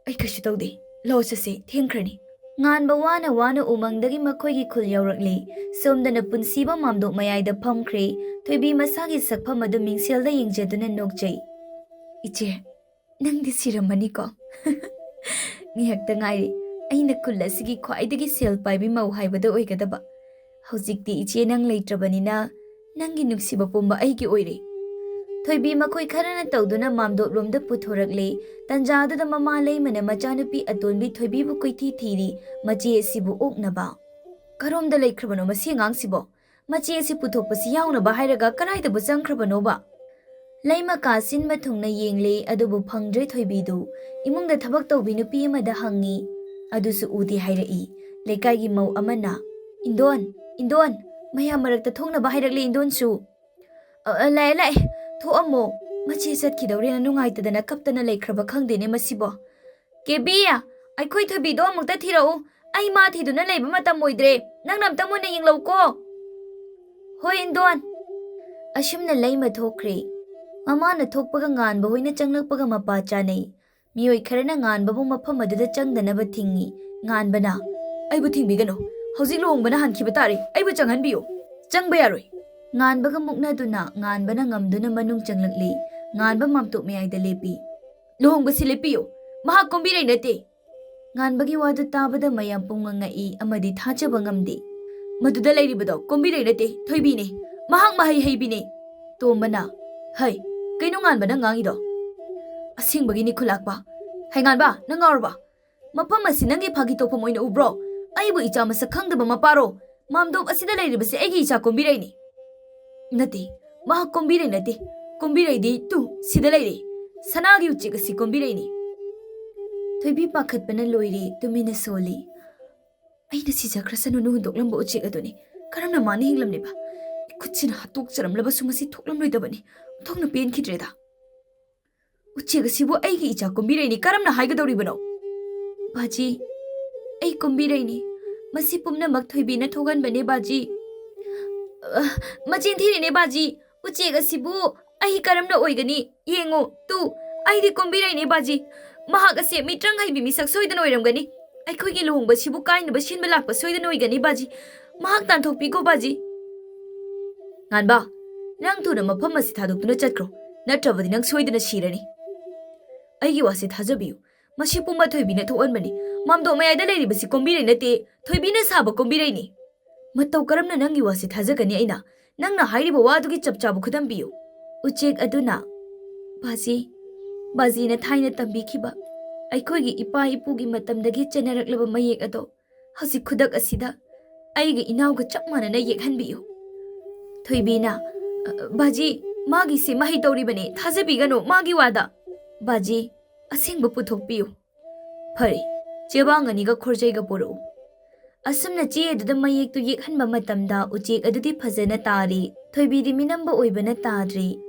ꯑꯩ ꯀꯩꯁꯨ ꯇꯧꯗꯦ꯫ ꯂꯥꯛꯑꯣ ꯆꯠꯁꯦ, ꯊꯦꯡꯈ꯭ꯔꯅꯤ꯫" ꯉꯥꯟꯕ ꯋꯥꯅ ꯋꯥꯅ ꯎꯃꯪꯗꯒꯤ ꯃꯈꯣꯏꯒꯤ ꯈꯨꯜ ꯌꯧꯔꯛꯂꯤ꯫ ꯁꯣꯝꯗꯅ ꯄꯨꯟꯁꯤꯕ ꯃꯥꯝꯗꯣꯞ ꯃꯌꯥꯏꯗ ꯐꯝꯈ꯭ꯔꯦ꯫ ꯊꯣꯏꯕꯤ ꯃꯁꯥꯒꯤ ꯁꯛꯐꯝ ꯑꯗꯨ ꯃꯤꯡꯁꯦꯜꯗ ꯌꯦꯡꯖꯗꯨꯅ ꯅꯣꯛꯆꯩ꯫ "ꯏꯆꯦ, ꯅꯪꯗꯤ ꯁꯤꯔꯝꯃꯅꯤꯀꯣ?" "ꯉꯥꯏꯍꯥꯛꯇ ꯉꯥꯏꯔꯦ ꯑꯩꯅ ꯈꯨꯜ ꯑꯁꯤꯒꯤ ꯈ꯭ꯋꯥꯏꯗꯒꯤ ꯁꯦꯜ ꯄꯥꯏꯕꯤ ꯃꯧ ꯍꯥꯏꯕꯗꯣ ꯑꯣꯏꯒꯗꯕ꯫ ꯍꯧꯖꯤꯛꯇꯤ ꯏꯆꯦ ꯅꯪ ꯂꯩꯇ꯭ꯔꯕꯅꯤꯅ ꯅꯪꯒꯤ ꯅꯨꯡꯁꯤꯕ ꯄꯨꯝꯕ ꯑꯩꯒꯤ ꯑꯣꯏꯔꯦ꯫" ꯊꯣꯏꯕꯤ ꯃꯈꯣꯏ ꯈꯔꯅ ꯇꯧꯗꯨꯅ ꯃꯥꯝꯗꯣꯞꯂꯣꯝꯗ ꯄꯨꯊꯣꯔꯛꯂꯦ꯫ ꯇꯟꯖꯥꯗꯨꯗ ꯃꯃꯥ ꯂꯩꯃꯅ ꯃꯆꯥꯅꯨꯄꯤ ꯑꯇꯣꯟꯕꯤ ꯊꯣꯏꯕꯤꯕꯨ ꯀꯣꯏꯊꯤ ꯊꯤꯔꯤ, ꯃꯆꯦ ꯑꯁꯤꯕꯨ ꯑꯣꯛꯅꯕ꯫ "ꯀꯔꯣꯝꯗ ꯂꯩꯈ꯭ꯔꯕꯅꯣ ꯃꯁꯤ ꯑꯉꯥꯡꯁꯤꯕꯣ? ꯃꯆꯦ ꯑꯁꯤ ꯄꯨꯊꯣꯛꯄꯁꯤ ꯌꯥꯎꯅꯕ ꯍꯥꯏꯔꯒ ꯀꯗꯥꯏꯗꯕꯨ ꯆꯪꯈ꯭ꯔꯕꯅꯣꯕ?" ꯂꯩꯃ ꯀꯥ ꯁꯤꯟꯕ ꯊꯨꯡꯅ ꯌꯦꯡꯂꯦ, ꯑꯗꯨꯕꯨ ꯐꯪꯗ꯭ꯔꯦ ꯊꯣꯏꯕꯤꯗꯨ꯫ ꯏꯃꯨꯡꯗ ꯊꯕꯛ ꯇꯧꯕꯤ ꯅꯨꯄꯤ ꯑꯃꯗ ꯍꯪꯉꯤ, ꯑꯗꯨꯁꯨ ꯎꯗꯦ ꯍꯥꯏꯔꯛꯏ꯫ ꯂꯩꯀꯥꯏꯒꯤ ꯃꯧ ꯑꯃꯅ, "ꯏꯟꯗꯣꯟ, ꯏꯟꯗꯣꯟ, ꯃꯌꯥꯝ ꯃꯔꯛꯇ ꯊꯣꯛꯅꯕ ꯍꯥꯏꯔꯛꯂꯦ ꯏꯟꯗꯣꯟꯁꯨ꯫" "ꯑ, ꯑ, ꯂꯥꯛꯑꯦ, ꯂꯥꯛꯑꯦ, ꯊꯣꯛꯑꯝꯃꯣ꯫ ꯃꯆꯦ ꯆꯠꯈꯤꯗꯧꯔꯦꯅ ꯅꯨꯡꯉꯥꯏꯇꯗꯅ ꯀꯞꯇꯅ ꯂꯩꯈ꯭ꯔꯕ ꯈꯪꯗꯦꯅꯦ ꯃꯁꯤꯕꯣ꯫ ꯀꯦꯕꯤ, ꯑꯩꯈꯣꯏ ꯊꯣꯏꯕꯤꯗꯣ ꯑꯃꯨꯛꯇ ꯊꯤꯔꯛꯎ꯫ ꯑꯩ ꯃꯥ ꯊꯤꯗꯨꯅ ꯂꯩꯕ ꯃꯇꯝ ꯑꯣꯏꯗ꯭ꯔꯦ꯫ ꯅꯪꯅ ꯑꯝꯇ ꯃꯨꯟꯅ ꯌꯦꯡꯂꯛꯎꯀꯣ꯫" "ꯍꯣꯏ, ꯏꯟꯗꯣꯟ꯫" ꯑꯁꯨꯝꯅ ꯂꯩꯃ ꯊꯣꯛꯈ꯭ꯔꯦ꯫ ꯃꯃꯥꯅ ꯊꯣꯛꯄꯒ ꯉꯥꯟꯕ ꯍꯣꯏꯅ ꯆꯪꯂꯛꯄꯒ ꯃꯄꯥ ꯆꯥꯅꯩ꯫ ꯃꯤꯑꯣꯏ ꯈꯔꯅ ꯉꯥꯟꯕꯕꯨ ꯃꯐꯝ ꯑꯗꯨꯗ ꯆꯪꯗꯅꯕ ꯊꯤꯡꯏ꯫ ꯉꯥꯟꯕꯅ, "ꯑꯩꯕꯨ ꯊꯤꯡꯕꯤꯒꯅꯨ꯫ ꯍꯧꯖꯤꯛ ꯂꯨꯍꯣꯡꯕꯅ ꯍꯥꯟꯈꯤꯕ ꯇꯥꯔꯦ꯫ ꯑꯩꯕꯨ ꯆꯪꯍꯟꯕꯤꯌꯨ꯫" "ꯆꯪꯕ ꯌꯥꯔꯣꯏ꯫" ꯉꯥꯟꯕꯒ ꯃꯨꯛꯅꯗꯨꯅ ꯉꯥꯟꯕꯅ ꯉꯝꯗꯨꯅ ꯃꯅꯨꯡ ꯆꯪꯂꯛꯂꯤ꯫ ꯉꯥꯟꯕ ꯃꯥꯝꯇꯣꯞ ꯃꯌꯥꯏꯗ ꯂꯦꯞꯄꯤ꯫ "ꯂꯨꯍꯣꯡꯕꯁꯤ ꯂꯦꯞꯄꯤꯌꯨ꯫ ꯃꯍꯥꯛ ꯀꯨꯝꯕꯤꯔꯩ ꯅꯠꯇꯦ꯫" ꯉꯥꯟꯕꯒꯤ ꯋꯥꯗꯨ ꯇꯥꯕꯗ ꯃꯌꯥꯝ ꯄꯨꯝꯅꯃꯛ ꯉꯛꯏ ꯑꯃꯗꯤ ꯊꯥꯖꯕ ꯉꯝꯗꯦ꯫ "ꯃꯗꯨꯗ ꯂꯩꯔꯤꯕꯗꯣ ꯀꯨꯝꯕꯤꯔꯩ ꯅꯠꯇꯦ, ꯊꯣꯏꯕꯤꯅꯦ꯫ ꯃꯍꯥꯛ ꯃꯍꯩ ꯍꯩꯕꯤꯅꯦ꯫" ꯇꯣꯝꯕꯅ, "ꯍꯩ, ꯀꯩꯅꯣ ꯉꯥꯟꯕ ꯅꯪ ꯉꯥꯡꯉꯤꯗꯣ?" "ꯑꯁꯦꯡꯕꯒꯤꯅꯤ ꯈꯨꯂꯥꯛꯄ꯫ ꯍꯩ ꯉꯥꯟꯕ, ꯅꯪ ꯉꯥꯎꯔꯕ? ꯃꯐꯝ ꯑꯁꯤ ꯅꯪꯒꯤ ꯐꯥꯒꯤ ꯇꯧꯐꯝ ꯑꯣꯏꯅ ꯎꯕ꯭ꯔꯣ? ꯑꯩꯕꯨ ꯏꯆꯥ ꯃꯁꯛ ꯈꯪꯗꯕ ꯃꯄꯥꯔꯣ? ꯃꯥꯝꯗꯣꯞ ꯑꯁꯤꯗ ꯂꯩꯔꯤꯕꯁꯤ ꯑꯩꯒꯤ ꯏꯆꯥ ꯀꯣꯝꯕꯤꯔꯩꯅꯤ꯫ ꯅꯠꯇꯦ, ꯃꯍꯥꯛ ꯀꯣꯝꯕꯤꯔꯩ ꯅꯠꯇꯦ꯫ ꯀꯣꯝꯕꯤꯔꯩꯗꯤ ꯇꯨ, ꯁꯤꯗ ꯂꯩꯔꯦ꯫ ꯁꯅꯥꯒꯤ ꯎꯆꯦꯛ ꯑꯁꯤ ꯀꯣꯝꯕꯤꯔꯩꯅꯤ꯫ ꯊꯣꯏꯕꯤ ꯄꯥꯈꯠꯄꯅ ꯂꯣꯏꯔꯦ, ꯇꯨꯃꯤꯟꯅ ꯁꯣꯜꯂꯤ꯫ ꯑꯩꯅ ꯁꯤꯖꯈ꯭ꯔꯁꯅꯨꯅ ꯍꯨꯟꯗꯣꯛꯂꯝꯕ ꯎꯆꯦꯛ ꯑꯗꯨꯅꯤ꯫ ꯀꯔꯝꯅ ꯃꯥꯅ ꯍꯤꯡꯂꯝꯂꯤꯕ? ꯏꯈꯨꯠꯁꯤꯅ ꯍꯥꯠꯇꯣꯛꯆꯔꯝꯂꯕꯁꯨ ꯃꯁꯤ ꯊꯣꯛꯂꯝꯂꯣꯏꯗꯕꯅꯤ꯫ ꯑꯣꯟꯊꯣꯛꯅ ꯄꯦꯟꯈꯤꯗ꯭ꯔꯦꯗ꯫ ꯎꯆꯦꯛ ꯑꯁꯤꯕꯨ ꯑꯩꯒꯤ ꯏꯆꯥ ꯀꯣꯝꯕꯤꯔꯩꯅꯤ ꯀꯔꯝꯅ ꯍꯥꯏꯒꯗꯧꯔꯤꯕꯅꯣ? ꯕꯥꯖꯤ, ꯑꯩ ꯀꯣꯝꯕꯤꯔꯩꯅꯤ꯫ ꯃꯁꯤ ꯄꯨꯝꯅꯃꯛ ꯊꯣꯏꯕꯤꯅ ꯊꯣꯛꯍꯟꯕꯅꯦ, ꯕꯥꯖꯤ꯫ ꯑ, ꯃꯆꯤꯟ ꯊꯤꯔꯤꯅꯦ, ꯕꯥꯖꯤ꯫ ꯎꯆꯦꯛ ꯑꯁꯤꯕꯨ ꯑꯩ ꯀꯔꯝꯅ ꯑꯣꯏꯒꯅꯤ? ꯌꯦꯡꯉꯨ, ꯇꯨ, ꯑꯩꯗꯤ ꯀꯣꯝꯕꯤꯔꯩꯅꯦ, ꯕꯥꯖꯤ꯫ ꯃꯍꯥꯛ ꯑꯁꯦ ꯃꯤꯇ꯭ꯔꯪ ꯍꯩꯕꯤ ꯃꯤꯁꯛ ꯁꯣꯏꯗꯅ ꯑꯣꯏꯔꯝꯒꯅꯤ꯫ ꯑꯩꯈꯣꯏꯒꯤ ꯂꯨꯍꯣꯡꯕꯁꯤꯕꯨ ꯀꯥꯏꯅꯕ ꯁꯤꯟꯕ ꯂꯥꯛꯄ ꯁꯣꯏꯗꯅ ꯑꯣꯏꯒꯅꯤ, ꯕꯥꯖꯤ꯫ ꯃꯍꯥꯛ ꯇꯥꯟꯊꯣꯛꯄꯤꯈꯣ, ꯕꯥꯖꯤ꯫ ꯉꯥꯟꯕ, ꯅꯪ ꯊꯨꯅ ꯃꯐꯝ ꯑꯁꯤ ꯊꯥꯗꯣꯛꯇꯨꯅ ꯆꯠꯈ꯭ꯔꯣ, ꯅꯠꯇ꯭ꯔꯕꯗꯤ ꯅꯪ ꯁꯣꯏꯗꯅ ꯁꯤꯔꯅꯤ꯫ ꯑꯩꯒꯤ ꯋꯥꯁꯤ ꯊꯥꯖꯕꯤꯌꯨ, ꯃꯁꯤ ꯄꯨꯝꯕ ꯊꯣꯏꯕꯤꯅ ꯊꯣꯛꯍꯟꯕꯅꯤ꯫ ꯃꯥꯝꯗꯣꯞ ꯃꯌꯥꯏꯗ ꯂꯩꯔꯤꯕꯁꯤ ꯀꯣꯝꯕꯤꯔꯩ ꯅꯠꯇꯦ, ꯊꯣꯏꯕꯤꯅ ꯁꯥꯕ ꯀꯣꯝꯕꯤꯔꯩꯅꯤ꯫ ꯃꯇꯧ ꯀꯔꯝꯅ ꯅꯪꯒꯤ ꯋꯥꯁꯤ ꯊꯥꯖꯒꯅꯤ ꯑꯩꯅ? ꯅꯪꯅ ꯍꯥꯏꯔꯤꯕ ꯋꯥꯗꯨꯒꯤ ꯆꯞ ꯆꯥꯕ ꯈꯨꯗꯝ ꯄꯤꯌꯨ꯫ ꯎꯆꯦꯛ ꯑꯗꯨꯅ, ꯕꯥꯖꯤ, ꯕꯥꯖꯤꯅ ꯊꯥꯏꯅ ꯇꯝꯕꯤꯈꯤꯕ ꯑꯩꯈꯣꯏꯒꯤ ꯏꯄꯥ ꯏꯄꯨꯒꯤ ꯃꯇꯝꯗꯒꯤ ꯆꯠꯅꯔꯛꯂꯕ ꯃꯌꯦꯛ ꯑꯗꯣ ꯍꯧꯖꯤꯛ ꯈꯨꯗꯛ ꯑꯁꯤꯗ ꯑꯩꯒꯤ ꯏꯅꯥꯎꯒ ꯆꯞ ꯃꯥꯟꯅꯅ ꯌꯦꯛꯍꯟꯕꯤꯌꯨ꯫ ꯊꯣꯏꯕꯤꯅ, "ꯑ, ꯕꯥꯖꯤ, ꯃꯥꯒꯤꯁꯤ ꯃꯍꯩ ꯇꯧꯔꯤꯕꯅꯤ, ꯊꯥꯖꯕꯤꯒꯅꯨ ꯃꯥꯒꯤ ꯋꯥꯗ꯫ ꯕꯥꯖꯤ, ꯑꯁꯦꯡꯕ ꯄꯨꯊꯣꯛꯄꯤꯌꯨ꯫" ꯐꯔꯦ, ꯆꯦꯕꯥꯡ ꯑꯅꯤꯒ ꯈꯣꯔꯖꯩꯒ ꯄꯨꯔꯛꯎ꯫ ꯑꯁꯨꯝꯅ ꯆꯦ ꯑꯗꯨꯗ ꯃꯌꯦꯛꯇꯨ ꯌꯦꯛꯍꯟꯕ ꯃꯇꯝꯗ ꯎꯆꯦꯛ ꯑꯗꯨꯗꯤ ꯐꯖꯅ ꯇꯥꯔꯤ, ꯊꯣꯏꯕꯤꯗꯤ ꯃꯤꯅꯝꯕ ꯑꯣꯏꯕꯅ ꯇꯥꯗ꯭ꯔꯤ꯫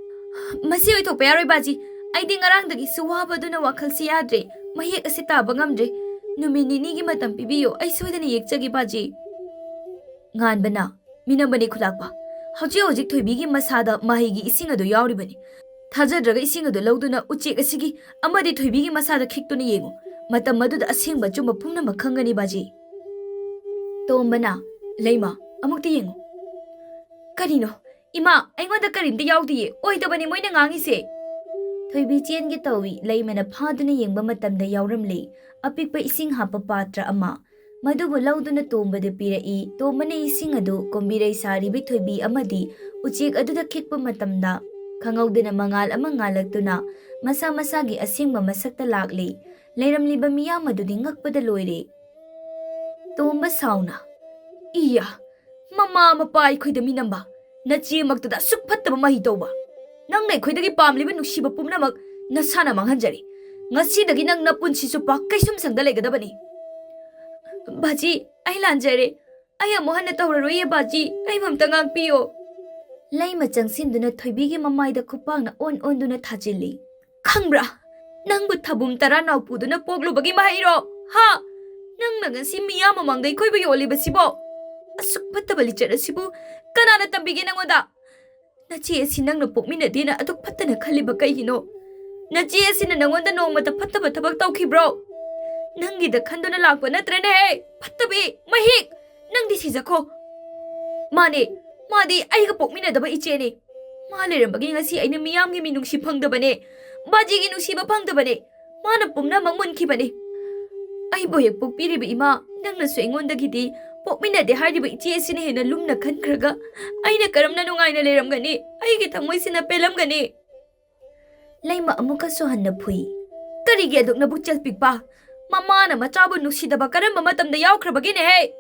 "ꯃꯁꯤ ꯑꯣꯏꯊꯣꯛꯄ ꯌꯥꯔꯣꯏ, ꯕꯥꯖꯤ꯫ ꯑꯩꯗꯤ ꯉꯔꯥꯡꯗꯒꯤꯁꯨ ꯋꯥꯕꯗꯨꯅ ꯋꯥꯈꯜꯁꯤ ꯌꯥꯗ꯭ꯔꯦ꯫ ꯃꯌꯦꯛ ꯑꯁꯤ ꯇꯥꯕ ꯉꯝꯗ꯭ꯔꯦ꯫ ꯅꯨꯃꯤꯠ ꯅꯤꯅꯤꯒꯤ ꯃꯇꯝ ꯄꯤꯕꯤꯌꯨ, ꯑꯩ ꯁꯣꯏꯗꯅ ꯌꯦꯛꯆꯒꯦ, ꯕꯥꯖꯤ꯫" ꯉꯥꯟꯕꯅ, "ꯃꯤꯅꯝꯕꯅꯤ ꯈꯨꯂꯥꯛꯄ, ꯍꯧꯖꯤꯛ ꯍꯧꯖꯤꯛ ꯊꯣꯏꯕꯤꯒꯤ ꯃꯁꯥꯗ ꯃꯍꯩꯒꯤ ꯏꯁꯤꯡ ꯑꯗꯨ ꯌꯥꯎꯔꯤꯕꯅꯤ꯫ ꯊꯥꯖꯗ꯭ꯔꯒ ꯏꯁꯤꯡ ꯑꯗꯨ ꯂꯧꯗꯨꯅ ꯎꯆꯦꯛ ꯑꯁꯤꯒꯤ ꯑꯃꯗꯤ ꯊꯣꯏꯕꯤꯒꯤ ꯃꯁꯥꯗ ꯈꯤꯛꯇꯨꯅ ꯌꯦꯡꯉꯨ꯫ ꯃꯇꯝ ꯑꯗꯨꯗ ꯑꯁꯦꯡꯕ ꯑꯆꯨꯝꯕ ꯄꯨꯝꯅꯃꯛ ꯈꯪꯒꯅꯤ, ꯕꯥꯖꯤ꯫" ꯇꯣꯝꯕꯅ, "ꯂꯩꯃ, ꯑꯃꯨꯛꯇ ꯌꯦꯡꯉꯨ꯫" "ꯀꯔꯤꯅꯣ? ꯏꯃꯥ, ꯑꯩꯉꯣꯟꯗ ꯀꯔꯤꯝꯇ ꯌꯥꯎꯗꯤꯌꯦ꯫ ꯑꯣꯏꯗꯕꯅꯤ ꯃꯣꯏꯅ ꯉꯥꯡꯉꯤꯁꯦ꯫" ꯊꯣꯏꯕꯤ ꯆꯦꯟꯒꯦ ꯇꯧꯏ꯫ ꯂꯩꯃꯅ ꯐꯥꯗꯨꯅ ꯌꯦꯡꯕ ꯃꯇꯝꯗ ꯌꯥꯎꯔꯝꯂꯦ꯫ ꯑꯄꯤꯛꯄ ꯏꯁꯤꯡ ꯍꯥꯞꯄ ꯄꯥꯇ꯭ꯔ ꯑꯃ꯫ ꯃꯗꯨꯕꯨ ꯂꯧꯗꯨꯅ ꯇꯣꯝꯕꯗ ꯄꯤꯔꯛꯏ꯫ ꯇꯣꯝꯕꯅ ꯏꯁꯤꯡ ꯑꯗꯨ ꯀꯣꯝꯕꯤꯔꯩ ꯁꯥꯔꯤꯕꯤ ꯊꯣꯏꯕꯤ ꯑꯃꯗꯤ ꯎꯆꯦꯛ ꯑꯗꯨꯗ ꯈꯤꯛꯄ ꯃꯇꯝꯗ, ꯈꯪꯍꯧꯗꯅ ꯃꯉꯥꯜ ꯑꯃ ꯉꯥꯜꯂꯛꯇꯨꯅ ꯃꯁꯥ ꯃꯁꯥꯒꯤ ꯑꯁꯦꯡꯕ ꯃꯁꯛꯇ ꯂꯥꯛꯂꯦ꯫ ꯂꯩꯔꯝꯂꯤꯕ ꯃꯤꯌꯥꯝ ꯑꯗꯨꯗꯤ ꯉꯛꯄꯗ ꯂꯣꯏꯔꯦ꯫ ꯇꯣꯝꯕ ꯁꯥꯎꯅ, "ꯏꯌꯥ, ꯃꯃꯥ ꯃꯄꯥ ꯑꯩꯈꯣꯏꯗ ꯃꯤꯅꯝꯕ, ꯅꯆꯦꯃꯛꯇꯨꯗ ꯑꯁꯨꯛ ꯐꯠꯇꯕ ꯃꯍꯩ ꯇꯧꯕ! ꯅꯪꯅ ꯑꯩꯈꯣꯏꯗꯒꯤ ꯄꯥꯝꯂꯤꯕ ꯅꯨꯡꯁꯤꯕ ꯄꯨꯝꯅꯃꯛ ꯅꯁꯥꯅ ꯃꯥꯡꯍꯟꯖꯔꯦ꯫ ꯉꯁꯤꯗꯒꯤ ꯅꯪ ꯅꯄꯨꯟꯁꯤ ꯆꯨꯞꯄ ꯀꯩꯁꯨꯝꯁꯪꯗ ꯂꯩꯒꯗꯕꯅꯤ꯫" "ꯕꯥꯖꯤ, ꯑꯩ ꯂꯥꯟꯖꯔꯦ꯫ ꯑꯩ ꯑꯃꯨꯛ ꯍꯟꯅ ꯇꯧꯔꯔꯣꯏꯌꯦ ꯕꯥꯖꯤ, ꯑꯩꯕꯨ ꯑꯝꯇ ꯉꯥꯛꯄꯤꯌꯣ꯫" ꯂꯩꯃ ꯆꯪꯁꯤꯟꯗꯨꯅ ꯊꯣꯏꯕꯤꯒꯤ ꯃꯃꯥꯏꯗ ꯈꯨꯄꯥꯛꯅ ꯑꯣꯟ ꯑꯣꯟꯗꯨꯅ ꯊꯥꯖꯤꯜꯂꯤ꯫ "ꯈꯪꯕ꯭ꯔꯥ? ꯅꯪꯕꯨ ꯊꯥꯕꯨꯝ ꯇꯔꯥ ꯅꯥꯎꯄꯨꯗꯨꯅ ꯄꯣꯛꯂꯨꯕꯒꯤ ꯃꯍꯩꯔꯣ? ꯍꯥ? ꯅꯪꯅ ꯉꯁꯤ ꯃꯤꯌꯥꯝ ꯃꯃꯥꯡꯗ ꯑꯩꯈꯣꯏꯕꯨ ꯌꯣꯜꯂꯤꯕꯁꯤꯕꯣ? ꯑꯁꯨꯛ ꯐꯠꯇꯕ ꯂꯤꯆꯠ ꯑꯁꯤꯕꯨ ꯀꯅꯥꯅ ꯇꯝꯕꯤꯒꯦ ꯅꯪꯉꯣꯟꯗ? ꯅꯆꯦ ꯑꯁꯤ ꯅꯪꯅ ꯄꯣꯛꯃꯤꯟꯅꯗꯦꯅ ꯑꯗꯨꯛ ꯐꯠꯇꯅ ꯈꯜꯂꯤꯕ ꯀꯩꯒꯤꯅꯣ? ꯅꯆꯦ ꯑꯁꯤꯅ ꯅꯪꯉꯣꯟꯗ ꯅꯣꯡꯃꯇ ꯐꯠꯇꯕ ꯊꯕꯛ ꯇꯧꯈꯤꯕ꯭ꯔꯣ? ꯅꯪꯒꯤꯗ ꯈꯟꯗꯨꯅ ꯂꯥꯛꯄ ꯅꯠꯇ꯭ꯔꯅꯦꯍꯦ? ꯐꯠꯇꯕꯤ, ꯃꯍꯤꯛ! ꯅꯪꯗꯤ ꯁꯤꯖꯈꯣ꯫" "ꯃꯥꯅꯦ, ꯃꯥꯗꯤ ꯑꯩꯒ ꯄꯣꯛꯃꯤꯟꯅꯗꯕ ꯏꯆꯦꯅꯦ꯫ ꯃꯥ ꯂꯩꯔꯝꯕꯒꯤ ꯉꯁꯤ ꯑꯩꯅ ꯃꯤꯌꯥꯝꯒꯤ ꯃꯤꯅꯨꯡꯁꯤ ꯐꯪꯗꯕꯅꯦ, ꯕꯥꯖꯤꯒꯤ ꯅꯨꯡꯁꯤꯕ ꯐꯪꯗꯕꯅꯦ꯫ ꯃꯥꯅ ꯄꯨꯝꯅꯃꯛ ꯃꯨꯟꯈꯤꯕꯅꯦ꯫ ꯑꯩꯕꯨ ꯍꯦꯛ ꯄꯣꯛꯄꯤꯔꯤꯕ ꯏꯃꯥ, ꯅꯪꯅꯁꯨ ꯑꯩꯉꯣꯟꯗꯒꯤꯗꯤ ꯄꯣꯛꯃꯤꯟꯅꯗꯦ ꯍꯥꯏꯔꯤꯕ ꯏꯆꯦ ꯑꯁꯤꯅ ꯍꯦꯟꯅ ꯂꯨꯝꯅ ꯈꯟꯈ꯭ꯔꯒ ꯑꯩꯅ ꯀꯔꯝꯅ ꯅꯨꯡꯉꯥꯏꯅ ꯂꯩꯔꯝꯒꯅꯤ? ꯑꯩꯒꯤ ꯊꯃꯣꯏꯁꯤꯅ ꯄꯦꯜꯂꯝꯒꯅꯤ꯫" ꯂꯩꯃ ꯑꯃꯨꯛꯀꯁꯨ ꯍꯟꯅ ꯐꯨꯏ꯫ "ꯀꯔꯤꯒꯤ ꯑꯗꯨꯛꯅ ꯄꯨꯛꯆꯦꯜ ꯄꯤꯛꯄ? ꯃꯃꯥꯅ ꯃꯆꯥꯕꯨ ꯅꯨꯡꯁꯤꯗꯕ ꯀꯔꯝꯕ ꯃꯇꯝꯗ ꯌꯥꯎꯈ꯭ꯔꯕꯒꯦꯅꯦꯍꯦ?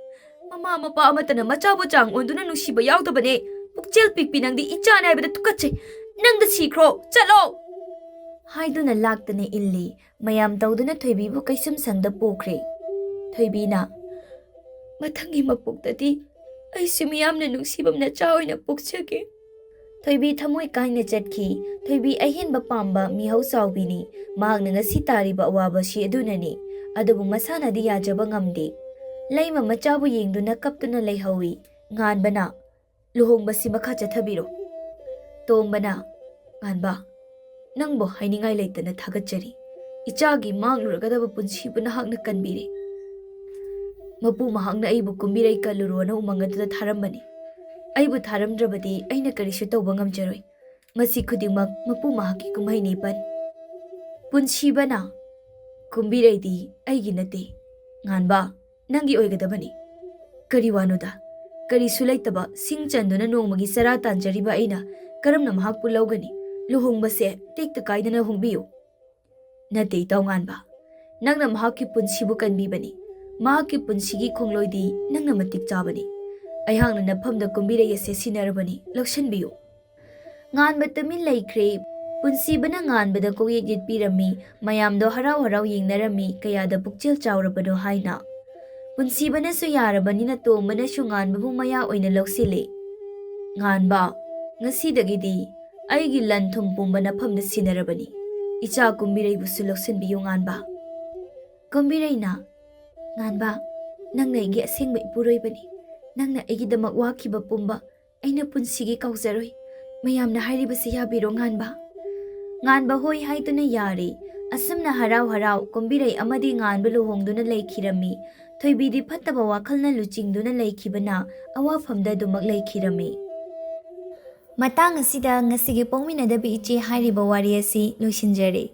ꯃꯃꯥ ꯃꯄꯥ ꯑꯃꯠꯇꯅ ꯃꯆꯥꯕꯨ ꯆꯥꯡ ꯑꯣꯟꯗꯨꯅ ꯅꯨꯡꯁꯤꯕ ꯌꯥꯎꯗꯕꯅꯦ꯫ ꯄꯨꯛꯆꯦꯜ ꯄꯤꯛꯄꯤ ꯅꯪꯗꯤ ꯏꯆꯥꯅꯦ ꯍꯥꯏꯕꯗ ꯇꯨꯀꯠꯆꯩ꯫ ꯅꯪꯗ ꯁꯤꯈ꯭ꯔꯣ, ꯆꯠꯂꯣ!" ꯍꯥꯏꯗꯨꯅ ꯂꯥꯛꯇꯅ ꯏꯜꯂꯤ꯫ ꯃꯌꯥꯝ ꯇꯧꯗꯨꯅ ꯊꯣꯏꯕꯤꯕꯨ ꯀꯩꯁꯨꯝ ꯁꯪꯗ ꯄꯨꯈ꯭ꯔꯦ꯫ ꯊꯣꯏꯕꯤꯅ, "ꯃꯊꯪꯒꯤ ꯃꯄꯣꯛꯇꯗꯤ ꯑꯩꯁꯨ ꯃꯤꯌꯥꯝꯅ ꯅꯨꯡꯁꯤꯕ ꯅꯆꯥ ꯑꯣꯏꯅ ꯄꯣꯛꯆꯒꯦ꯫" ꯊꯣꯏꯕꯤ ꯊꯃꯣꯏ ꯀꯥꯏꯅ ꯆꯠꯈꯤ꯫ ꯊꯣꯏꯕꯤ ꯑꯍꯦꯟꯕ ꯄꯥꯝꯕ ꯃꯤꯍꯧ ꯆꯥꯎꯕꯤꯅꯤ꯫ ꯃꯍꯥꯛꯅ ꯉꯁꯤ ꯇꯥꯔꯤꯕ ꯑꯋꯥꯕꯁꯤ ꯑꯗꯨꯅꯅꯤ꯫ ꯑꯗꯨꯕꯨ ꯃꯁꯥꯅꯗꯤ ꯌꯥꯖꯕ ꯉꯝꯗꯦ꯫ ꯂꯩꯃ ꯃꯆꯥꯕꯨ ꯌꯦꯡꯗꯨꯅ ꯀꯞꯇꯨꯅ ꯂꯩꯍꯧꯏ꯫ ꯉꯥꯟꯕꯅ, "ꯂꯨꯍꯣꯡꯕꯁꯤ ꯃꯈꯥ ꯆꯠꯊꯕꯤꯔꯣ꯫" ꯇꯣꯝꯕꯅ, "ꯉꯥꯟꯕ, ꯅꯪꯕꯨ ꯍꯥꯏꯅꯤꯡꯉꯥꯏ ꯂꯩꯇꯅ ꯊꯥꯒꯠꯆꯔꯤ꯫ ꯏꯆꯥꯒꯤ ꯃꯥꯡꯂꯨꯔꯒꯗꯕ ꯄꯨꯟꯁꯤꯕꯨ ꯅꯍꯥꯛꯅ ꯀꯟꯕꯤꯔꯦ꯫ ꯃꯄꯨ ꯃꯍꯥꯛꯅ ꯑꯩꯕꯨ ꯀꯨꯝꯕꯤꯔꯩ ꯀꯜꯂꯨꯔꯣꯅ ꯎꯃꯪ ꯑꯗꯨꯗ ꯊꯥꯔꯝꯕꯅꯤ꯫ ꯑꯩꯕꯨ ꯊꯥꯔꯝꯗ꯭ꯔꯕꯗꯤ ꯑꯩꯅ ꯀꯔꯤꯁꯨ ꯇꯧꯕ ꯉꯝꯖꯔꯣꯏ꯫ ꯃꯁꯤ ꯈꯨꯗꯤꯡꯃꯛ ꯃꯄꯨ ꯃꯍꯥꯛꯀꯤ ꯀꯨꯝꯍꯩꯅꯤ ꯄꯟ꯫" ꯄꯨꯟꯁꯤꯕꯅ, "ꯀꯨꯝꯕꯤꯔꯩꯗꯤ ꯑꯩꯒꯤ ꯅꯠꯇꯦ꯫ ꯉꯥꯟꯕ, ꯅꯪꯒꯤ ꯑꯣꯏꯒꯗꯕꯅꯤ꯫" "ꯀꯔꯤ ꯋꯥꯅꯣꯗ? ꯀꯔꯤꯁꯨ ꯂꯩꯇꯕ, ꯁꯤꯡ ꯆꯟꯗꯨꯅ ꯅꯣꯡꯃꯒꯤ ꯆꯔꯥ ꯇꯥꯟꯖꯔꯤꯕ ꯑꯩꯅ ꯀꯔꯝꯅ ꯃꯍꯥꯛꯄꯨ ꯂꯧꯒꯅꯤ? ꯂꯨꯍꯣꯡꯕꯁꯦ ꯇꯦꯛꯇ ꯀꯥꯏꯗꯅ ꯍꯣꯡꯕꯤꯌꯨ꯫" "ꯅꯠꯇꯦ, ꯏꯇꯥꯎ ꯉꯥꯟꯕ, ꯅꯪꯅ ꯃꯍꯥꯛꯀꯤ ꯄꯨꯟꯁꯤꯕꯨ ꯀꯟꯕꯤꯕꯅꯤ꯫ ꯃꯍꯥꯛꯀꯤ ꯄꯨꯟꯁꯤꯒꯤ ꯈꯣꯡꯂꯣꯏꯗꯤ ꯅꯪꯅ ꯃꯇꯤꯛ ꯆꯥꯕꯅꯤ꯫ ꯑꯩꯍꯥꯛꯅ ꯅꯐꯝꯗ ꯀꯨꯝꯕꯤꯔꯩ ꯑꯁꯦ ꯁꯤꯟꯅꯔꯕꯅꯤ, ꯂꯧꯁꯤꯟꯕꯤꯌꯨ꯫ ꯉꯥꯟꯕ ꯇꯨꯃꯤꯟ ꯂꯩꯈ꯭ꯔꯦ꯫ ꯄꯨꯟꯁꯤꯕꯅ ꯉꯥꯟꯕꯗ ꯀꯣꯛꯌꯦꯠ ꯌꯦꯠꯄꯤꯔꯝꯃꯤ꯫ ꯃꯌꯥꯝꯗꯣ ꯍꯔꯥꯎ ꯍꯔꯥꯎ ꯌꯦꯡꯅꯔꯝꯃꯤ, ꯀꯌꯥꯗ ꯄꯨꯛꯆꯦꯜ ꯆꯥꯎꯔꯕꯅꯣ ꯍꯥꯏꯅ꯫ ꯄꯨꯟꯁꯤꯕꯅꯁꯨ ꯌꯥꯔꯕꯅꯤꯅ ꯇꯣꯝꯕꯅꯁꯨ ꯉꯥꯟꯕꯕꯨ ꯃꯌꯥ ꯑꯣꯏꯅ ꯂꯧꯁꯤꯜꯂꯦ꯫ "ꯉꯥꯟꯕ, ꯉꯁꯤꯗꯒꯤꯗꯤ ꯑꯩꯒꯤ ꯂꯟ ꯊꯨꯝ ꯄꯨꯝꯕ ꯅꯐꯝꯗ ꯁꯤꯟꯅꯔꯕꯅꯤ꯫ ꯏꯆꯥ ꯀꯨꯝꯕꯤꯔꯩꯕꯨꯁꯨ ꯂꯧꯁꯤꯟꯕꯤꯌꯨ, ꯉꯥꯟꯕ꯫" ꯀꯨꯝꯕꯤꯔꯩꯅ, "ꯉꯥꯟꯕ, ꯅꯪꯅ ꯑꯩꯒꯤ ꯑꯁꯦꯡꯕ ꯏꯄꯨꯔꯣꯏꯕꯅꯤ꯫ ꯅꯪꯅ ꯑꯩꯒꯤꯗꯃꯛ ꯋꯥꯈꯤꯕ ꯄꯨꯝꯕ ꯑꯩꯅ ꯄꯨꯟꯁꯤꯒꯤ ꯀꯥꯎꯖꯔꯣꯏ꯫ ꯃꯌꯥꯝꯅ ꯍꯥꯏꯔꯤꯕꯁꯤ ꯌꯥꯕꯤꯔꯣ, ꯉꯥꯟꯕ꯫" ꯉꯥꯟꯕ ꯍꯣꯏ ꯍꯥꯏꯗꯨꯅ ꯌꯥꯔꯦ꯫ ꯑꯁꯨꯝꯅ ꯍꯔꯥꯎ ꯍꯔꯥꯎ ꯀꯨꯝꯕꯤꯔꯩ ꯑꯃꯗꯤ ꯉꯥꯟꯕ ꯂꯨꯍꯣꯡꯗꯨꯅ ꯂꯩꯈꯤꯔꯝꯃꯤ꯫ ꯊꯣꯏꯕꯤꯗꯤ ꯐꯠꯇꯕ ꯋꯥꯈꯜꯅ ꯂꯨꯆꯤꯡꯗꯨꯅ ꯂꯩꯈꯤꯕꯅ ꯑꯋꯥꯐꯝꯗ ꯑꯗꯨꯃꯛ ꯂꯩꯈꯤꯔꯝꯃꯤ꯫ ꯃꯇꯥꯡ ꯑꯁꯤꯗ ꯉꯁꯤꯒꯤ ꯄꯣꯛꯃꯤꯟꯅꯗꯕꯤ ꯏꯆꯦ ꯍꯥꯏꯔꯤꯕ ꯋꯥꯔꯤ ꯑꯁꯤ ꯂꯣꯏꯁꯤꯟꯖꯔꯦ꯫